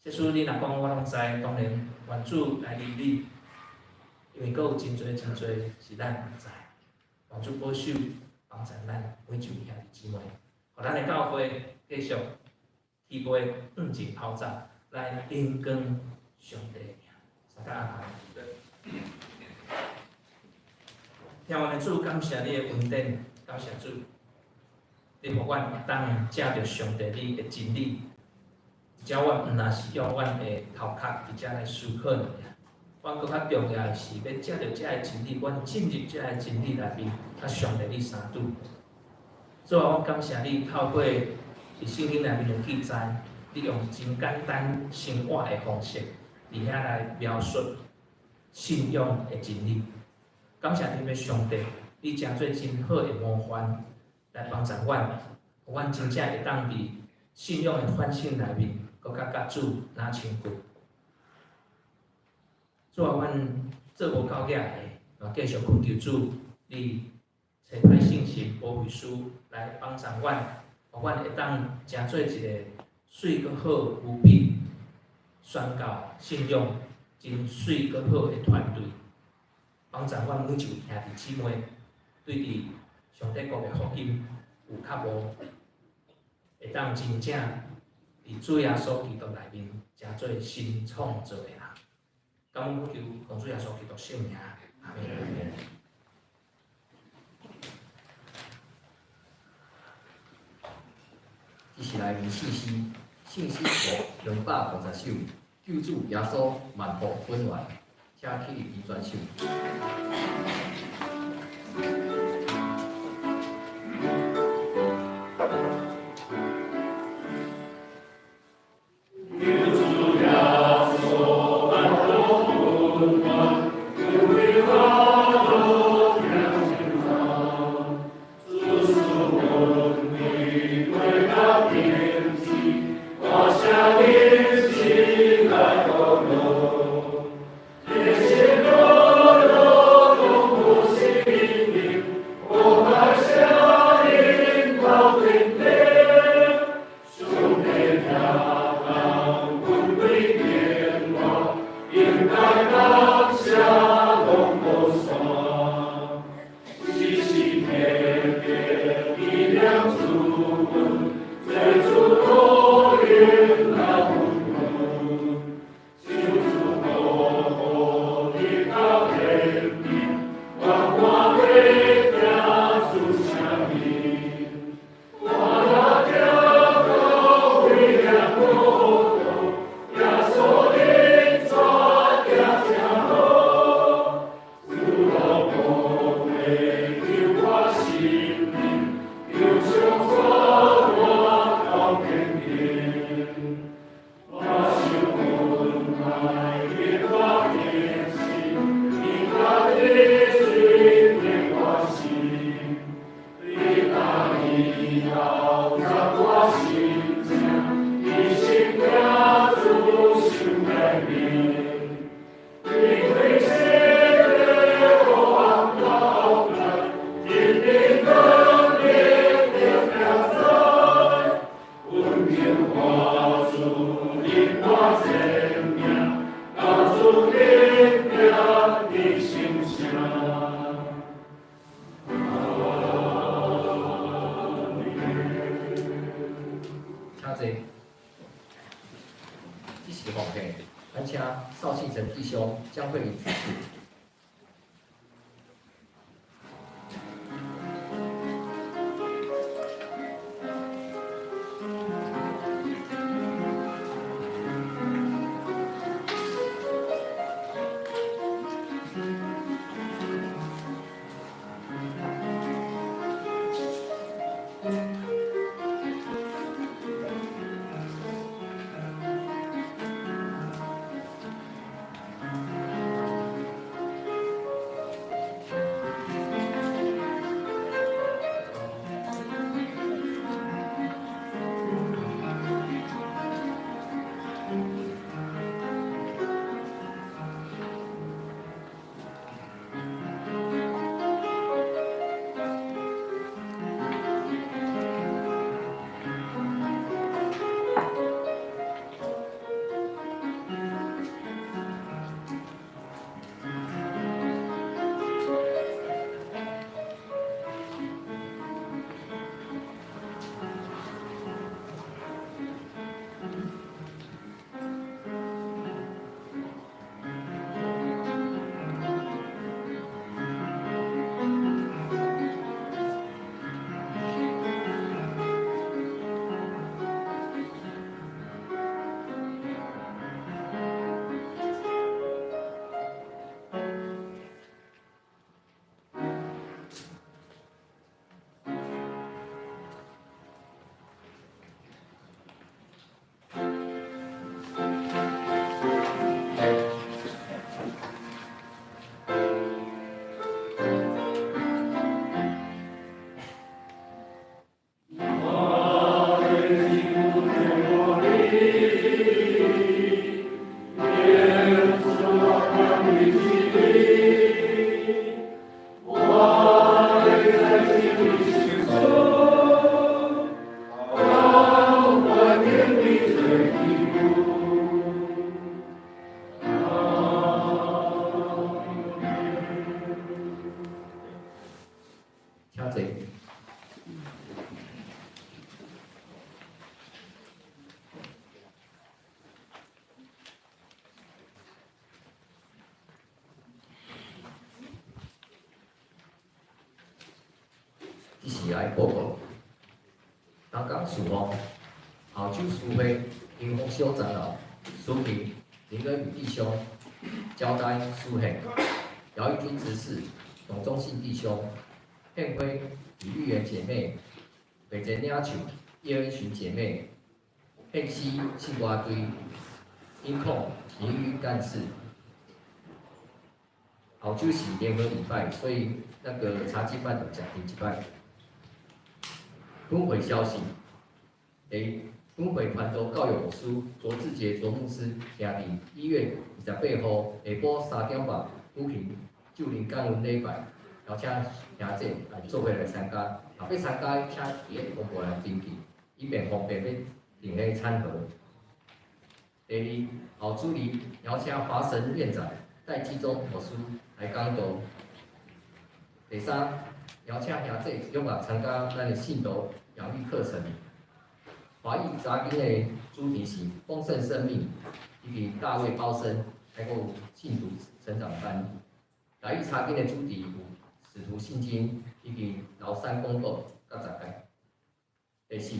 這事你若講我攏知，當然願主來憐憫，因為閣有真濟真濟是咱毋知。願主保守幫助咱每一位兄弟姊妹，予咱的教會繼續起步向前跑走，來榮光上帝的名。大家阿們。天父的主，感謝你的恩典，感謝主，你予阮會當藉著上帝你的真理，而且阮毋若是用阮的頭殼佇遮來思考爾，阮閣較重要的是欲藉著遮的真理，阮進入遮的真理內面，佮上帝你相拄。主啊，阮感謝你透過佇聖經內面的記載，你用真簡單生活的方式，佇遐來描述信仰的真理。感謝天父上帝，你成做真好的模範來幫助阮，予阮真正會當佇信仰的反省內面，閣較佮主若親近。主啊，阮做無夠額的，嘛繼續懇求主，你差派聖神保惠師來幫助阮，予阮會當成做一个媠閣好無比宣告信仰真媠閣好的團隊，幫助阮每一位兄弟姊妹對佇上帝國的福音有渴慕，會當真正佇主耶穌基督內面成做新創造的人。感恩求奉主耶穌基督聖名，阿們。這是來自聖詩，聖詩250首，救主耶穌萬福本源，請起立舉手。請坐。這是奉獻，咱請邵慶成弟兄將會議指示。時來報告。同工事奉，後周司會林福小長老、蘇平林恩宇弟兄、交代蘇憲、姚義軍執事、董忠信弟兄、片輝李玉媛姐妹、北澤領袖葉恩尋姐妹、片西信歌隊、音控林玉幹事。後週是聯合禮拜，所以那個查經班就講停一擺。分會消息：第一，分會傳道教育牧師卓志傑卓牧師，定佇1月28號下晡3點半舉行就靈感恩禮拜，邀請兄弟來做伙來參加。若欲參加，請佇咧公布來登記，以便方便欲訂彼餐盒。第二，後主日邀請華神院長戴繼宗牧師來講道。第三，邀請兄弟踴躍參加咱的信徒養育課程。華語查經的主題是豐盛生命，以及大衛包身，還有信徒成長班。台語查經的主題有使徒信經以及廬山公告佮十誡。第四，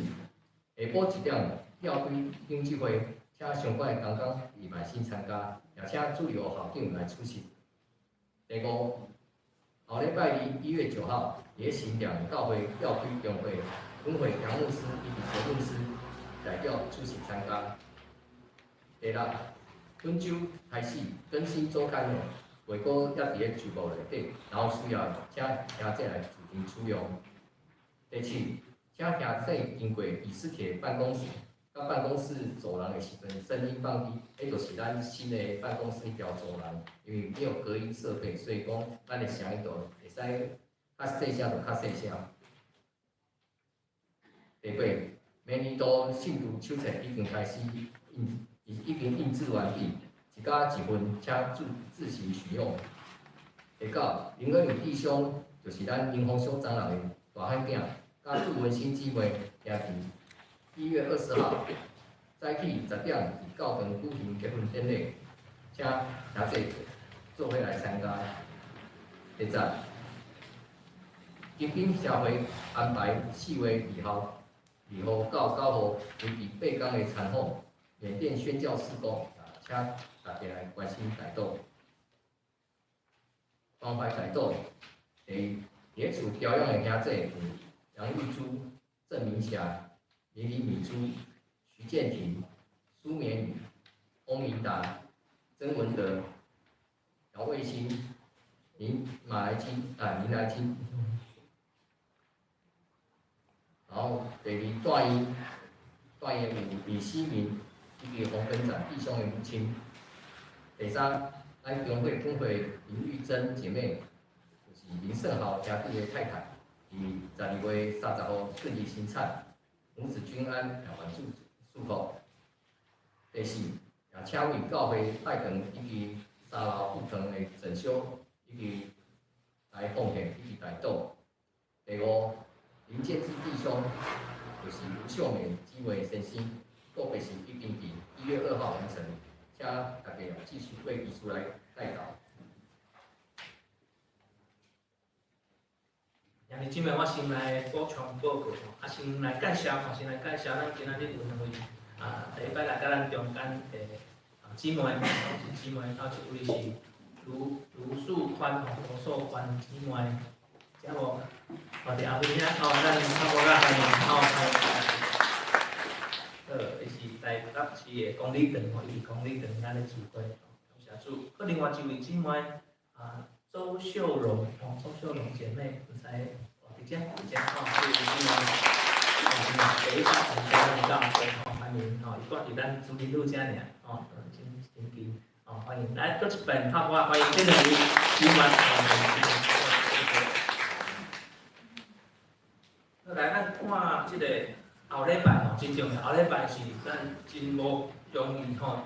下晡1點教會應聚會，請相關的同工禮拜先參加，也請主任校長來出席。第五，後禮拜二1月9號，佇咧新店教會教區中會，本會楊牧師以及陳牧師代表出席參加。第六，本週開始更新週刊哦，月稿也佇咧書簿內底，然後需要請兄弟來自行取用。第七，請兄弟經過以斯帖辦公室，佮辦公室走廊的時陣，聲音放低，彼就是咱新的辦公室彼條走廊，因為沒有隔音設備，所以講咱的聲音就會使較細聲就較細聲。第八，明年度信徒手冊已經開始印，已經印製完畢，一家一份，請自行取用。第九，林恩宇弟兄就是咱林宏修長老的大漢囝，佮杜文新姊妹，定佇1月20號早起10點佇教堂舉行結婚典禮，請兄弟做伙來參加。第十，金邊社會安排4月2號、2號到9號為期8天的參訪緬甸宣教事工，請大家來關心代禱。關懷代禱，第一，佇咧厝調養的兄弟有楊玉珠、鄭明霞、林林米珠、徐建廷、蘇綿宇、翁明達、曾文德、姚衛星、林馬來金啊林來金，然後第二段醫段醫有李希明以及洪根展弟兄的母親。第三，咱中會分會林玉珍姐妹，就是林勝豪兄弟的太太，佇12月30號順利生產，母子均安，也願主祝福。第四，也請為教會拜堂以及三樓副堂的整修以及來奉獻以及代禱。第五，林建志弟兄，就是吳秀美姊妹先生，告別式已經佇1月2號完成，請大家繼續為遺屬來代禱。兄弟姊妹，我先來補充報告吼，啊，先來介紹吼，先來介紹咱今仔日有兩位啊，第一擺來佮咱中間的啊姊妹，是姊妹，啊，一位是盧素寬吼，盧素寬姊妹，遮無？哦，佇後邊遐吼，咱較無啦，歡迎吼，歡迎。好，伊是台北市的公理堂吼，伊是公理堂咱咧聚會，感謝主。閣另外一位姊妹啊，周秀榮吼，周秀榮姐妹，毋知哦，佇遮，佇遮吼，這位姊妹，哦，第一擺參加咱教會吼，歡迎吼，伊住佇咱竹林路遮爾，吼，真真近，吼，歡迎。來，閣一遍，拍鼓歡迎這兩位姊妹。好，來，咱看這個後禮拜吼，真重要。後禮拜是咱真無容易吼，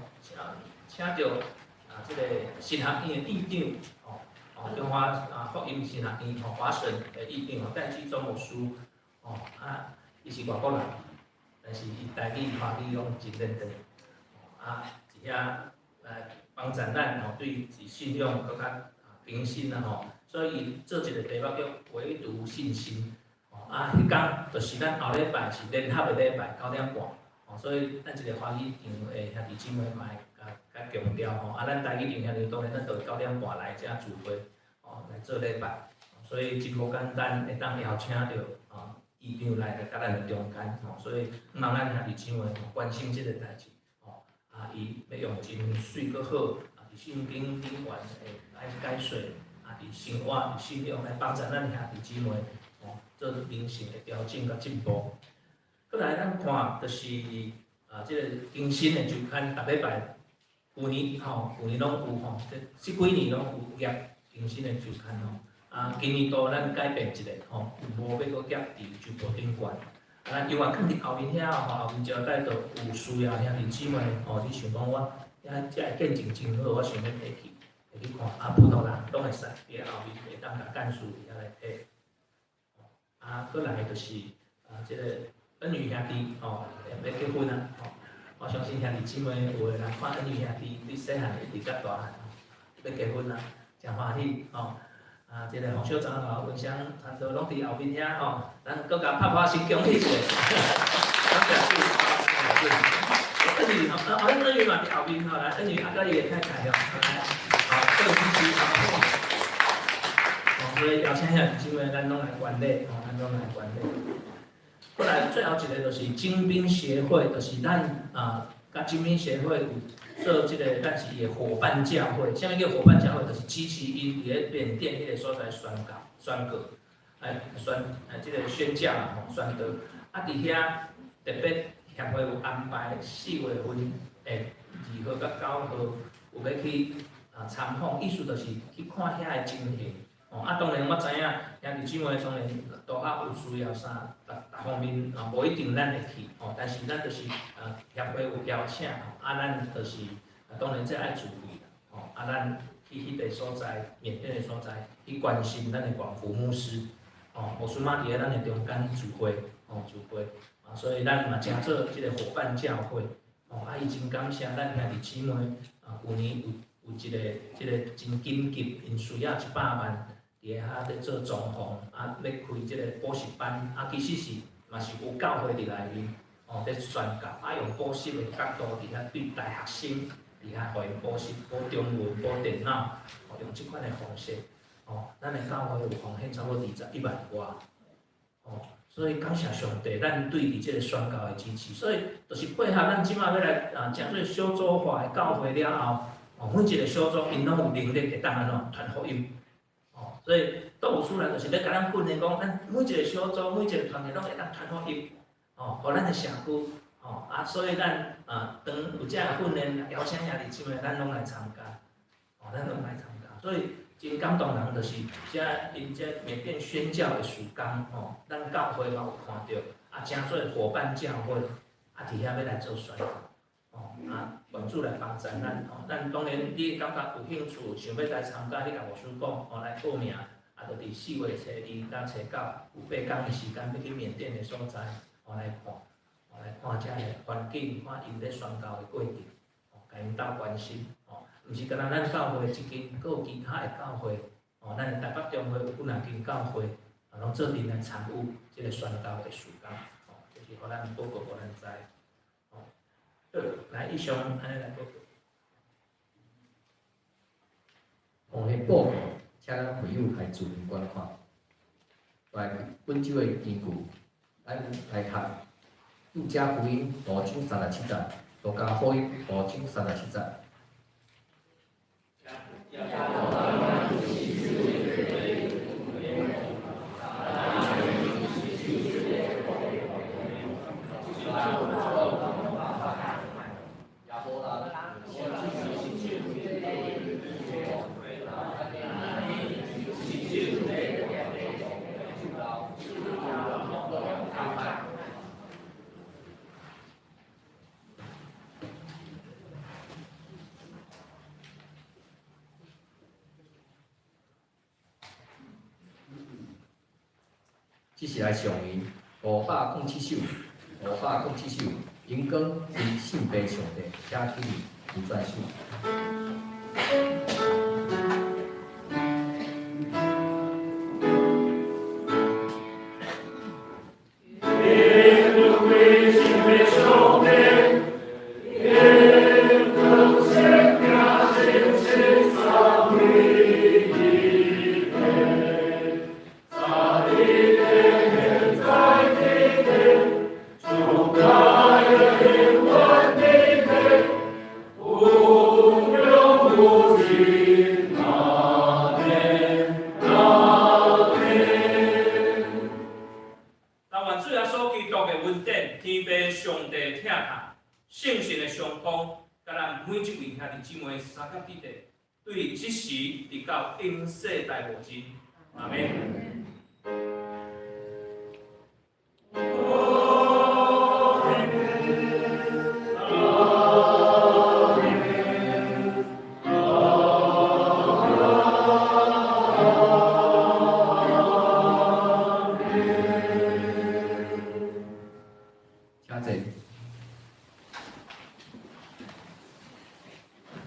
請著啊，這個神學院的院長吼，哦，中華啊福音神學院吼華神的院長吼，戴繼宗牧師吼，啊，伊是外國人，但是伊台語、華語攏真認真，啊，佇遐來幫助咱吼，對信仰閣較平心啊吼，所以伊做一個題目叫唯獨信心，吼，啊，彼工就是咱後禮拜是聯合的禮拜九點半，吼，所以咱一个華語場的兄弟姊妹嘛會較較強調吼，啊，咱台語場兄弟當然咱就九點半來遮聚會，吼，來做禮拜，所以真無簡單會當邀請著吼議長來來佮咱的中間，吼，所以向望咱兄弟姊妹關心這个代誌，吼，啊，伊欲用真媠閣好，啊，佇聖經頂懸的來解說，啊，佇生活、佇信仰來幫助咱兄弟姊妹。做靈性的調整佮進步。閣來咱看，就是啊，這个更新的週刊，逐禮拜，舊年吼，舊年攏有吼，這這幾年攏有寄更新的週刊吼。啊，今年度咱改變一下吼，無欲閣寄佇周報頂懸。啊，咱永遠囥佇後面遐吼，後面招待就有需要兄弟姊妹吼，你想講我遐遮的見證真好，我想欲提去，會去看。啊，普通人攏會使佇後面會當共幹事遐來提。啊，閣來就是啊，這个恩宇兄弟吼，欲結婚啊，吼，我相信兄弟姊妹有的人看恩宇兄弟對細漢一直甲大漢，欲結婚啊，誠歡喜吼。啊，這个洪小長老、文祥傳道攏佇後面遐吼，咱閣共拍拍手恭喜一下。感謝主，感謝主。恩宇吼，啊，恩宇嘛佇後面吼，來，恩宇啊，佮伊的太太吼，來，好，各支持吼。所以邀請兄弟姊妹，咱攏來觀禮，吼，咱攏來觀禮。過來最後一个就是精兵協會，就是咱啊，佮精兵協會有做這个，咱是伊的夥伴教會。啥物叫夥伴教會？就是支持𪜶佇咧緬甸彼个所在宣教、宣告，哎，宣哎，這个宣教吼，宣道。啊，佇遐特別協會有安排4月份的2號佮9號，有欲去啊參訪，意思就是去看遐的情形。哦，啊，當然我知影，兄弟姊妹當然拄好有需要啥，逐逐方面啊，無一定咱會去，吼，但是咱就是啊協會有邀請，啊，咱就是啊，當然這愛自費啦，吼，啊，咱去彼个所在，緬甸的所在，去關心咱的廣福牧師，吼，牧師媽佇咧咱的中間聚會，吼，聚會，啊，所以咱嘛誠做這个夥伴教會，吼，啊，伊真感謝咱兄弟姊妹，啊，舊年有有一个這个真緊急，𪜶需要100萬。佇遐咧做裝潢，啊，欲開這个補習班，啊，其實是嘛是有教會佇內面，吼，咧宣教，啊，用補習的角度佇遐對大學生，佇遐予𪜶補習，補中文、補電腦，吼，用這款的方式，吼，咱的教會有奉獻差不多21萬外，吼，所以感謝上帝，咱對佇這个宣教的支持，所以就是配合咱這馬欲來啊，成做小組化的教會了後，吼，每一个小組𪜶攏有能力會當按怎傳福音。所以都有出來，就是欲共咱訓練講，咱每一个小組、每一个團體攏會當傳福音，吼，予咱的社區，吼，啊，所以咱啊，當有這个訓練，邀請兄弟姊妹，咱攏來參加，吼，咱攏來參加。所以真感動人，就是遮𪜶這緬甸宣教的事工，吼，咱教會嘛有看著，啊，誠做夥伴教會，啊，佇遐欲來做宣教，吼，啊，願主來幫助咱，吼，咱當然你感覺有興趣，想欲來參加，你共牧師講，吼，來報名，啊，就佇4月初二到初九，有8工的時間，欲去緬甸的所在，吼，來看，吼，來看遮的環境，看𪜶咧宣教的過程，吼，共𪜶鬥關心，吼，毋是干焦咱教會一間，閣有其他的教會，吼，咱的台北中會有幾若間教會，啊，攏做陣來參與這个宣教的事工，吼，這是予咱報告予咱知。好，來，以上按呢來報告。奉獻報告，請咱會友來注意觀看。來，本周的經句，咱來讀《路加福音》五章三十七節，《路加福音》五章三十七節。這是來上吟507首，507首，榮光歸聖父上帝，寫起吳傳首。主耶穌基督的恩典，天父上帝疼疼，聖神的相通，佮咱每一位兄弟姊妹相佮彼得，對這時直到永世代無盡。阿們。請坐。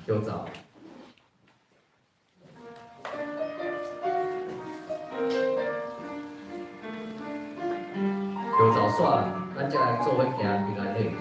休走。休走煞，咱才來做伙行平安禮。